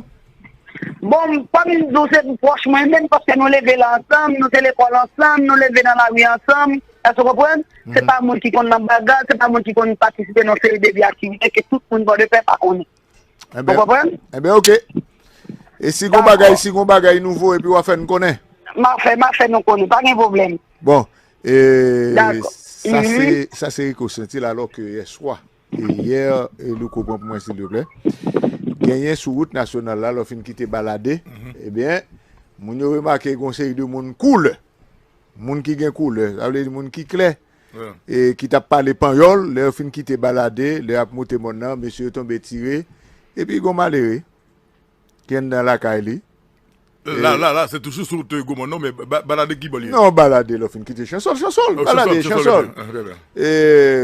Bon, m pa vin di w se pwòch mwen menm, paske nou leve la ansanm, nou te lekòl ansanm, nou leve nan lari ansanm. Èske w konprann? Se pa moun ki konn nan baga, se pa moun ki konn patisipe nan seri de vye aktivite ke tout moun Pòdepè pa konnen. Ou konprann? Enben, oke. E si gon bagay, si gon bagay nouvo, epi w a fè n konnen. M a fè, m a fè nou konnen, pa gen pwoblèm. Bon, e sa se, sa se Rico Saintil, alò ke yè swa, e yè, e Louko pran pou mwen, silvouplè. Genyen sou wout nasyonal la, lè w fin kite Balade, ebyen, moun yo remake gon seri de moun koulè. Moun ki gen koulè, sa vle di moun ki klè, e ki t ap pale panyòl, lè yo fin kite Balade, lè y ap moute mòn nan, mesye yo tonbe tire, epi gon malere ki anndan lakay li. La, la, la, se toujou sou wout Gwo Mòn non, men Balade ki bò li ye? Non, Balade, lè w fin kite Chansòl, Chansòl, Balade, Chansòl. E,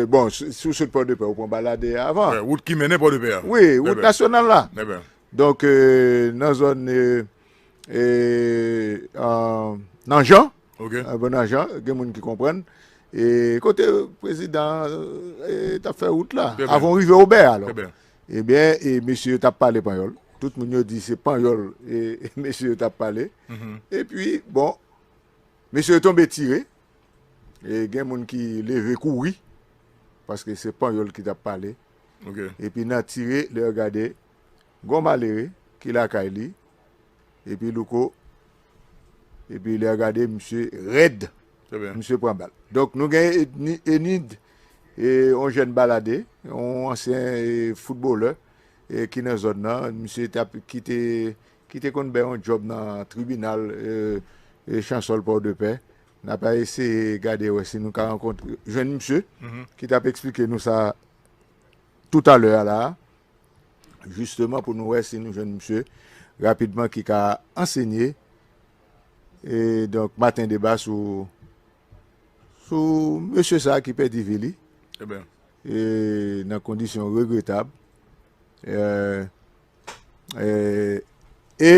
bon, si w sot Pòdepè, ou pran Balade avan. Wout ki mennen Pòdepè a. Wi, wout nasyonal la. Donk, nan zòn, e, nan Jan, Bon, nan Jan, gen moun ki konprann. E kote prezidan an, e, t ap fè wout la, avan w rive Obè a, alò. Ebyen, e mesye yo t ap pale panyòl. Tout moun yo di se panyòl, e, mesye yo t ap pale. Epi, bon, mesye yo tonbe tire. E gen moun ki leve kouri, paske se panyòl ki t ap pale. Epi nan tire, lè yo gade, gon malere ki lakay li, epi Louko, epi lè a gade, misye rèd. Misye pran bal. Donk, nou gen Enid, e, yon jèn Balade, yon ansyen, e, foutbolè, e, ki nan zòn nan. Misye t ap, ki te, ki te konn bay yon djòb nan tribinal, e, e, Chansòl Pòdepè. N ap eseye gade wè si nou ka rankontre, jwenn misye, ki t ap eksplike nou sa toutalè a la a. Jisteman, pou nou wè si nou jwenn misye rapidman ki ka ansenye, e, donk, maten deba sou, sou mesye sa a ki pèdi vi li, e, nan kondisyon regretab. E, e, e